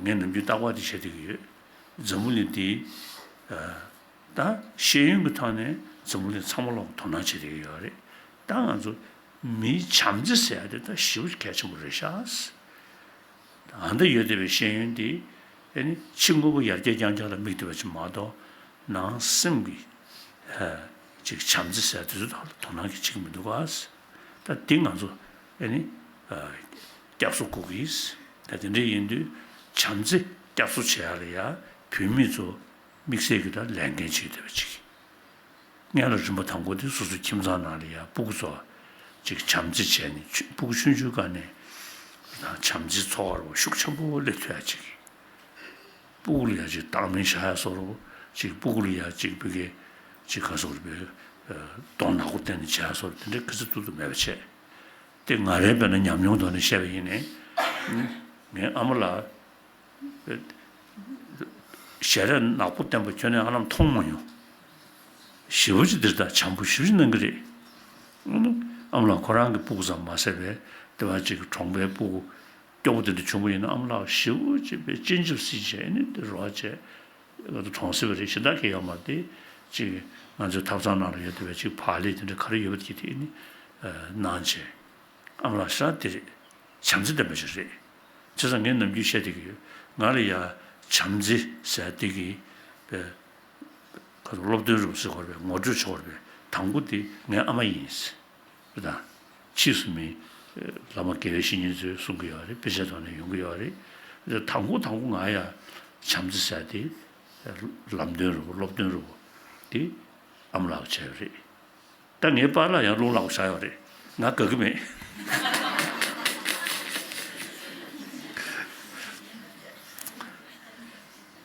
ངས་ནམ་རྒྱུན་རྟག་པར་དེ་བཤད་བསྡད་ཀྱི་ཡོད། འཛམ་བུ་གླིང་འདི་ད་ཤེས་ཡོན་གྱི་ཐོག་ནས་འཛམ་བུ་གླིང་ཚང་མ་ལོག་དོ་སྣང་བྱེད་བསྡད་ཀྱི་ཡོད་རེད། ད་ང་ཚོ་མིའི་བྱམས་བརྩེ་ཟེར་ཡ་དེ་ད་ཞེ་པོ་གལ་ཆེན་པོ་རེད་ཤག་ཨ་ད་ཡོད་བསྡད་པའི་ཤེས་ཡོན་འདི་ཨེ་ནི་ཕྱི་དངོས་པོ་ཡར་རྒྱས་རྐྱང་རྐྱང་ལ་དམིགས་བསྡད་པ་ཅིག་མ་གཏོགས། ནང་སེམས་ཀྱི་ཨ་ཅིག་བྱམས་བརྩེ་ཟེར་དེ་ཚོ་ཐོག་ལ་དོ་སྣང་གི་བྱེད་ཀྱི་མི་འདུག་ག་ད་འདི་ང་ཚོ་ཨེ་ནི་ཨ་བསྐྱར་གསོ་དགོས་ཀྱི། ད་དེ་འདྲ་ཡིན་དུས་བྱམས་བརྩེ་བསྐྱར་གསོ་བྱེད་ཡ་ལ་ཡ་བུད་མེད་ཚོ་དམིགས་བསལ་གྱི་ད་ལས་འགན་བྱེད་བསྡད་པ་ཅིག་སྔོན་ལ་རིམ་པ་དང་པོ་དེ་སོ་སོའི་ཁྱིམ་ཚང་ནང་ལ་ཡ་སྤུ་གུ་ཚོ་ཅིག་བྱམས་བརྩེ་བྱས་ནས། ཆུ་སྤུ་གུ་ཆུང་ཆུང་སྒང་ནས་བྱམས་བརྩེའི་ཚོར་བ་ཤུགས་ཆེན་པོ་སླེབས་ཐུབ་ཡ་ཅིག་སྤུ་གུ་ལ་ཡ་ཅིག་བརྡེག་གཏམ་བྱ་ཡ་བཟོ་འདྲ་པོ། ཅིག་སྤུ་གུ་ལ་ཡ་ཅིག་བོད་སྐད་ཅིག་ག་ཟེར་དགོས་རེད་པས། གདོང་ནག་པོ་བསྟན་ནས་བྱ་ཡ་བཟོ་འདྲ་པོ་དེ་འདྲ་ག་ཚོད་ཐུབ་ཐུབ་མེད་པ་བྱས། དེ་ང་རའི་དཔེར་ན་ཉམས་མྱོང་ཐོག་ནས་བཤད་པ་ཡིན་ནའི། ངའི་ཨ་མ་ལགས་ཞལ་རས་ནག་པོ་བསྟན་པ་ཁྱོན་ནས་ཧ་ལམ་མཐོང་མ་མྱོང་། ཞེ་པོ་ཅིག་འདིར་ད་བྱམས་པོ་ཞེ་པོ་ཅིག་གནང་གི་རེད། ཨ་མ་ལགས་ཁོ་རང་གི་སྤུ་གུ་ཙམ་མ་ཟད་པའི་དེ་བ་ཅིག་གྲོང་པའི་སྤུ་གུ་སྐྱོ་པོ་དེ་འདྲ་བྱུང་པ་ཡིན་ན། ཨ་མ་ལགས་ཞེ་པོ་ཅིག་པའི་སྤྱན་ཆབ་སྲིད་བྱས་ནས་དེ་རོགས་བྱས། ང་ཚོ་གྲོང་གསེབ་རེད། གཞན་དག་གི་ཡོད་མ་རེད། དེ་ཅིག་ང་ཚོའི་ཐབ་ཚང་ནང་ལ་ཡོད་བསྡད་པའི་ཅིག་བག་ལེབ་དེ་འདྲ་ག་རེ་ཡོད་པ་དེ་དེ་ནི་གནང་བྱས། ཨ་མ་ལགས་ཤ་དེ་རེད། བྱམས་བརྩེ་ལྡན་པ་ཞིག་རེད། བྱས་ཙང་ངས་ནམ་རྒྱུན་བཤད་བསྡད་ཀྱི་ཡོད། ང་ལ་ཡ་བྱམས་བརྩེ་ཟེར་བསྡད་ཀྱི་པའི་ཁ་སློབ་སྟོན་རུ་ཟེར་དགོས་རེད་པས། ངོ་སྤྲོད་བྱེད་དགོས་རེད་པས། དང་པོ་དེ་ངའི་ཨ་མ་ཡིན། རེད་དང་། ཕྱིས་སུ་མི་བླ་མ་དགེ་བའི་བཤེས་གཉེན་ཚོས་གསུང་གི་ཡོད་རེད། དཔེ་ཆའི་ཐོག་ནས་ཡོང་གི་ཡོད་རེད། དང་པོ་དང་པོ་ང་ཡ་བྱམས་བརྩེ་ཟེར་དེ་ལམ་སྟོན་རུ་སློབ་སྟོན་རུ་དེ་ཨ་མ་ལགས་བྱས་ཡོད་རེད། ད་ངའི་པཱ་ལགས་ཡང་རླུང་ལག་པ་བཞག་ཡོད་རེད། ང་དགའ་གི་མེད།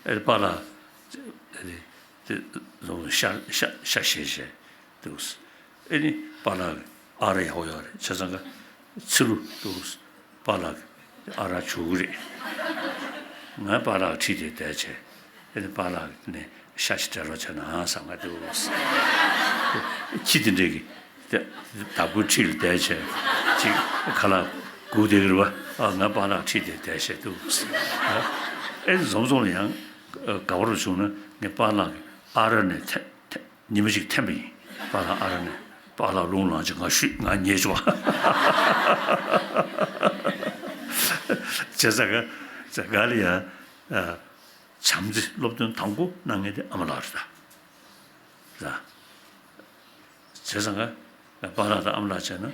ཨེ་པཱ་ལགས་དེ་དེ་ཤ་ཤ་ཤ་བཞེས་བྱས་འདུག་ཨེ་ནི་པཱ་ལགས་ཨ་ར་ཡག་པོ་ཡོད་རེད། བྱས་ཙང་ཀ་ཚི་ལུ་འདུག་པཱ་ལགས་ཨ་རག་བྱུག་གི་རེད། ང་པཱ་ལགས་ཁྲིད་དེ་བསྡད་བྱས། ཨེ་ནི་པཱ་ལགས་ནས་ཤ་ཞིག་སྤྲད་རོགས་བྱས་ན་བསམ་ག་འདུག་ཁྱི་དེ་འདྲས་ཀྱིས་དེ་བདག་པོའི་ཁྲིད་ལ་བསྡད་བྱས་ཅིག་ཁ་ལག་སྒུག་བསྡད་ཀྱི་རེད་པ། ཨ་ང་པཱ་ལགས་ཁྲིད་དེ་བསྡད་བྱས་འདུག་ཨེ་ནི་འཛོམས་འཛོམས་ལ་ཡང་དགའ་པོ་རུ་བྱུང་ན་ངས་པཱ་ལགས་ཀྱི་ཨ་རག་ནས་ཐེ་ཐེ། ཉི་མ་གཅིག་འཐེན་པ་ཡིན། པཱ་ལགས་ཨ་ར་ནས་པཱ་ལགས་རླུང་ལངས་ཅིག་ང་ཤུད་ང་ཉལ་ཆོག་བྱས་ཙང་ཀ་ཙང་ག་ལ་ཡ་བྱམས་བརྩེ་སློབ་སྟོན་དང་པོ་གནང་མཁན་དེ་ཨ་མ་ལགས་རེད་ད། བྱས་ཙང་ཀ་པཱ་ལགས་དང་ཨ་མ་ལགས་བྱས་ན།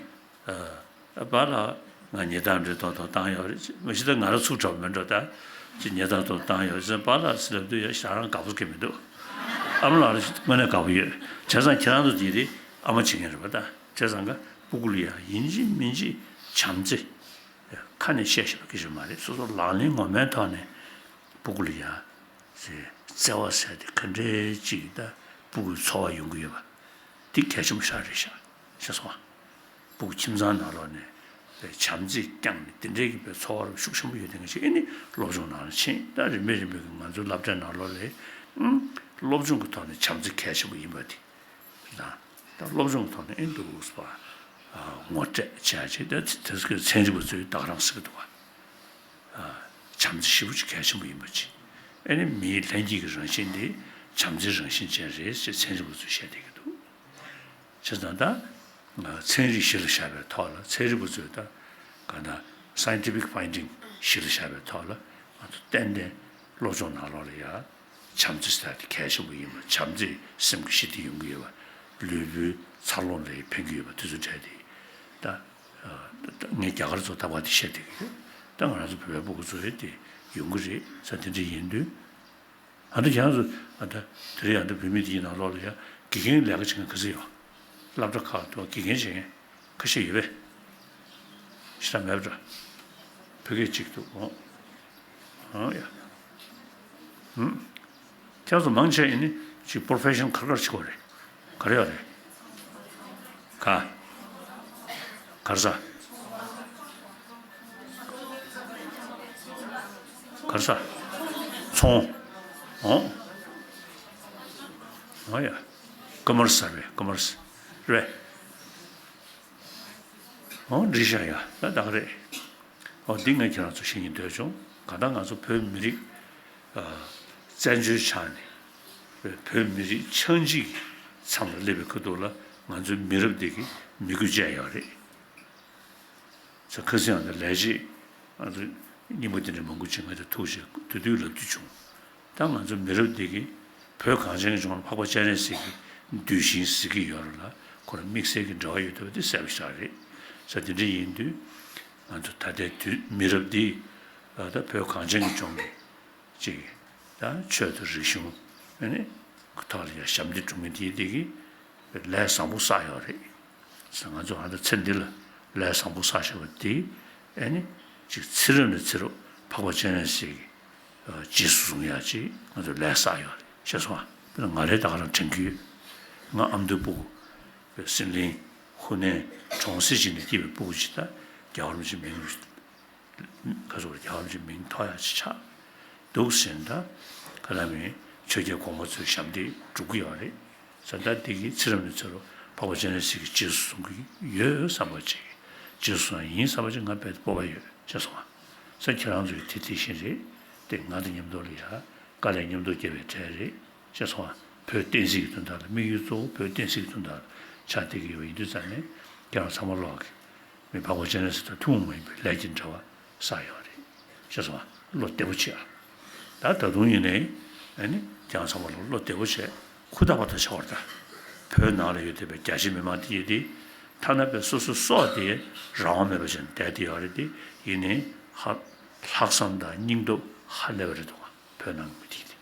པཱ་ལགས་ང་ཉལ་ཐ་འདྲ་ཏོག་ཏོག་བཏང་ཡོད་རེད། མ་གཞི་ད་ང་རང་ཚུགས་དྲག་མེད་འགྲོ་ད། ཅི་ཉལ་ཐ་ཏོག་བཏང་ཡོད་ཟེར། པཱ་ལགས་ཟེར་ལབ་དུས་ཡ་ཞེ་དྲག་དགའ་པོ་སྐྱེ་མི་འདུག་ཨ་མ་ལགས་ལ་དངོས་གནས་དགའ་པོ་ཡོད། བྱས་ཙང་ཁྱེད་རང་ཚོ་དེ་རིང་ཨ་མ་བྱེད་མཁན་རེད་པ་ད། བྱས་ཙང་ཀ་སྤུ་གུ་ལ་ཡ་ཡིན་གཅིག་མིན་གཅིག་བྱམས་བརྩེ་ཁ་ནས་བཤད་ཤེས་པ་སྐད་ཆ་མ་རེད། སོ་སོ་ལག་ལེན་ངོ་མའི་ཐོག་ནས་སྤུ་གུ་ལ་ཡ་བརྩེ་བ་ཟེར་དེ་ག་འདྲའི་ཅིག་ད་སྤུ་གུའི་འཚོ་བ་ཡོང་གི་ཡོད་པ། འདི་གལ་ཆེན་པོ་ཞེ་དྲག་རེད་ཤག་ཤེས་སོང་ང་། སྤུ་གུ་ཁྱིམ་ཚང་ནང་ལོགས་ནས་བྱམས་བརྩེ་བསྐྱངས་ནས་དེ་འདྲའི་གི་པའི་འཚོ་བ་རུ་ཤུགས་ཆེན་པོ་ཡོད་དེ་འདྲ་ཞིག་ཨེ་ནི་སློབ་སྦྱོང་ནང་ལ་ཕྱིན། ད་རིམ་པས་རིམ་པས་ཀྱི་ང་ཚོའི་སློབ་གྲྭའི་ནང་ལོགས་ལ་ཨང་སློབ་སྦྱོང་གི་ཐོག་ནས་བྱམས་བརྩེ་གལ་ཆེན་པོ་ཡིན་པ་དེ་དང་། ད་སློབ་སྦྱོང་གི་ཐོག་ནས་ཨེ་འདུག་སེ་ངོ་སྤྲོད་བྱེད་ཡ་ཅིག་ད་དེ་ཚོའི་ཚན་རིག་པ་ཚོས་ད་ག་རང་ཟེར་གི་འདུག་བ། བྱམས་བརྩེ་ཞེ་པོ་ཅིག་གལ་ཆེན་པོ་ཡིན་པ་ཅིག་ཨེ་ནི་མིའི་ལྷན་སྐྱེས་ཀྱི་རང་བཞིན་དེ་བྱམས་བརྩེའི་རང་བཞིན་ཅན་རེད་ཅེས་ཚན་རིག་པ་ཚོས་བཤད་བསྡད་ཀྱི་འདུག་བྱས་ཙང་ད་ཚན་རིག་གཞི་ལ་བཞག་པའི་ཐོག་ལ་ཚན་རིག་པ་ཚོས་ད་ག་ད་scientific finding གཞི་ལ་བཞག་པའི་ཐོག་ལ་ང་ཚོ་ཏན་ཏན་སློབ་སྦྱོང་ནང་ལོགས་ལ་ཡ་བྱམས་བརྩེ་ཟེར་དེ་གལ་ཆེན་པོ་ཡིན་པ། བྱམས་བརྩེ་སེམས་ཀྱི་ཞི་བདེ་ཡོང་གི་ཡོད་པ། ལུས་པོའི་འཚར་ལོངས་ལ་ཕན་གྱི་ཡོད་པ་དེ་ཚོ་འདྲ་དེ་ད། ངས་རྒྱ་གར་ཚོ་ལྟ་བ་དེ་བཤད་བསྡད་ཀྱི་ཡོད། ད་ང་རང་ཚོ་བོད་པའི་སྤུ་གུ་ཚོ་ཡོད་དེ་ཡོང་གི་རེད་ས། དེ་འདྲ་ཡིན་དུས་ཨ་ད་ཁྱེད་རང་ཚོ་ཨ་ད་དེ་རིང་ཨ་ད་བོད་མི་དེ་ཡི་ནང་ལོགས་ལ་ཡ་དགེ་རྒན་ལས་ཀ་བྱེད་མཁན་ག་ཚོད་ཡོད། སློབ་གྲྭ་ཁག་ཏུ་དགེ་རྒན་བྱེད་མཁན་ཁ་ཤས་ཡོད་པས། ཤི་ད་མེད་པ་འདྲ། བོད་སྐད་གཅིག་འདུག་ཨོ། ཨོ་ཡ། ཧུམ། ཁྱེད་ཚོ་མང་ཆེ་ཡིན་ནི་ཅིག་པོར་ཕེ་ཤན་ག་རེ་ག་རེ་བྱེད་དགོས་རེད། ག་རེ་ཡོད་རེད། ག་ག་རེ་ཟ། ག་རེ་ཟ། ཚོང་། ཨོ། ཨོ་ཡ། ཀ་མར་སི་ཟེར་བས་ཀ་མར་སི་རེད། ཨོ་འགྲིག་ཤག་ཡ། ད་ད་ག་རེད། ཨོ་འདི་ངས་ཁྱེད་རང་ཚོ་ཤེས་ཀྱི་འདོད་བྱུང་། གང་ལྟར་ང་ཚོ་བོད་མི་རིགས་ཨ་བཙན་བྱོལ་ཆགས་ནས་བོད་མི་རིགས་ཆགས་འཇིག་མཚམས་ལ་སླེབས་པའི་ཁ་ཐུག་ལ་ང་ཚོའི་མི་རབས་འདི་གི་མི་དགོས་བྱས་ཡོད་རེད། ཚ་ཁ་སང་ཡང་ད་ལས་བྱེད་ང་ཚོ་རྙིང་པ་དེ་འདྲ་མང་པོ་ཅིག་ང་ཚོ་ཐུག་བྱས་དུས་དུས་ལབ་རྒྱུ་བྱུང་། ད་ང་ཚོ་མི་རབས་འདི་གི་བོད་གངས་ཅན་གྱི་ལྗོངས་ལ་འཕགས་པ་སྤྱན་རས་གཟིགས་ཀྱི་གདུལ་ཞིང་ཟེར་གྱི་ཡོད་རེད་ལ་ཁོ་རང་དམིགས་བསལ་གྱི་འབྲེལ་བ་ཡོད་བསྡད་པ་དེ་གསལ་པོ་ཞིག་རེད། ས་དེ་འདྲ་ཡིན་དུས་ང་ཚོ་ད་ལྟའི་དུས་མི་རབས་འདི་ད་བོད་གངས་ཅན་གྱི་ལྗོངས་ཀྱི་ཅིག་ད་ཆོས་དང་རིག་གཞུང་ཨ་ནི་ཐོག་ལ་ཡང་ཞབས་འདེགས་སྒྲུབ་མཁན་དེ་དེ་གི་ལས་བཟང་པོ་བསགས་ཡོད་རེད། ང་ཚོ་ཨ་ད་ཚེ་འདི་ལ་ལས་བཟང་པོ་བསགས་བཞག་པ་དེ་ཨ་ནི་ཅིག་ཚེ་རབས་ནས་ཚེ་རབས་འཕགས་པ་སྤྱན་རས་གཟིགས་ཀྱི་རྗེས་སུ་བཟུང་ཡག་ཅིག་ང་ཚོ་ལས་བསགས་ཡོད་རེད། ཤེས་སོང་ཨ། དཔེར་ན་ང་རང་ད་ག་རང་དྲན་གྱི་ཡོད། ང་ཨ་མདོའི་སྤུ་གུ་སྲིད་གླིང་ཧུ་ནན་གྲོང་གསེབ་ཅིག་ནས་སྐྱེས་པའི་སྤུ་གུ་ཅིག་ད་རྒྱལ་བ་རིན་པོ་ཆེའི་མིང་ག་ཚོད་རྒྱལ་བ་རིན་པོ་ཆེའི་མིང་ཐོགས་ཡག་ཅིག་ཆགས་འདུག་ཟེར་ན་ད་ག་ལ་མིན་ཆོས་རྒྱལ་གོང་མ་ཚོའི་ཞབས་འདེགས་སྒྲུབ་ཀྱི་ཡོད་རེད། ས་ད་འདི་གི་ཚེ་རབས་ནས་ཚེ་རབས་འཕགས་པ་སྤྱན་རས་གཟིགས་ཀྱི་རྗེས་སུ་བཟུང་གི་ཡོད་བསམ་པ་ཅིག་རྗེས་སུ་བཟུང་ཡིན་བསམ་པ་ཅིག་ང་དཔེ་སྤོབས་པ་ཡོད་ཤེས་སོང་ཨ། ས་ཁྱེད་རང་ཚོས་དེ་དེ་བཞིན་རེད། དེ་ང་དང་མཉམ་དུ་ལ་ཡ་དཀའ་ལས་མཉམ་དུ་བརྒྱབ་པའི་གྲས་རེད་ཤེས་སོང་ཨ། བོད་བསྟན་སྲིད་ཀྱི་དོན་དག་ལ་དམིགས་ཡུལ་གཙོ་བོ་བོད་བསྟན་སྲིད་ཀྱི་དོན་དག་ལ་ཕྱག་འདེགས་ཀྱི་ཡོད་པ་ཡིན་དུས་ཙང་ནས་ཁྱེད་རང་ཚང་མ་ལོག་གི་མི་འཕགས་པ་སྤྱན་རས་གཟིགས་དང་ཐུན་མོང་མ་ཡིན་པའི་ལས་ཀྱི་འབྲེལ་བ་བསགས་ཡོད་རེད། ཤེས་སོང་ཨ། བློ་བདེ་པོ་བྱེད་ཨ། ད་ད་དུང་ཡིན་ནའི་ཨ་ནི་ཁྱེད་རང་ཚང་མ་ལོག་བློ་བདེ་པོ་བྱེད། ཧུར་ཐག་པ་ཐག་བྱ་བར་ད། བོད་ནང་ལ་ཡོད་བསྡད་པའི་རྒྱ་ཆེ་མི་མང་དེ་ཡིན་ཏེ། ཐ་ན་པའི་སོ་སོ་སྲོག་དེ་རང་དབང་མེད་པ་བྱས་ནས་བསྡད་དེ་ཡོད་རེད་དེ། ཡིན་ནའི་ཧ། ལྷག་བསམ་དང་སྙིང་སྟོབས་ཧ་ལས་པ་རེད་འདུག་ག་བོད་ནང་གི་མི་དེ་ཡིན་ཏེ།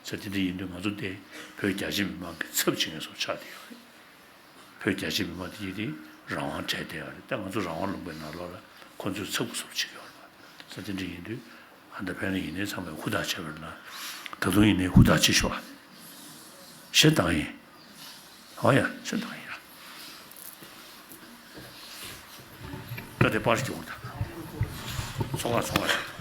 ས་དེ་འདྲ་ཡིན་དུས་ང་ཚོ་དེ་བོད་རྒྱ་ཆེ་མི་མང་གི་ཚབ་བྱེད་མཁན་སོགས་ཆགས་བསྡད་ཡོད་རེད། བོད་རྒྱ་ཆེ་མི་མང་དེ་ཡིན་ཏེ་རང་དབང་བྲལ་བསྡད་ཡོད་རེད། ད་ང་ཚོ་རང་དབང་ལུང་པའི་ནང་ལོགས་ལ་ཁོ་ཚོས་ཚབ་ཁུ་ཚབ་བྱེད་ཀྱི་ཡོད་རེད་པ། ས་དེ་འདྲ་ཡིན་དུས་ཨ་ད་ཕན་ནི་ཡིན་ནའི་ཚང་མས་ཧུར་ཐག་བྱས་པ་རེད་ལ། ད་དུང་ཡིན་ནའི་ཧུར་ཐག་བྱེད་ཤོག་ཨ། ཞེ་དྲག་ཡིན། ཨོ་ཡ་ཞེ་དྲག་ཡིན་ཡ། ད་དེ་པར་སྐྱོར་ད། ཚོགས་ཁག་ཚོགས་ཁག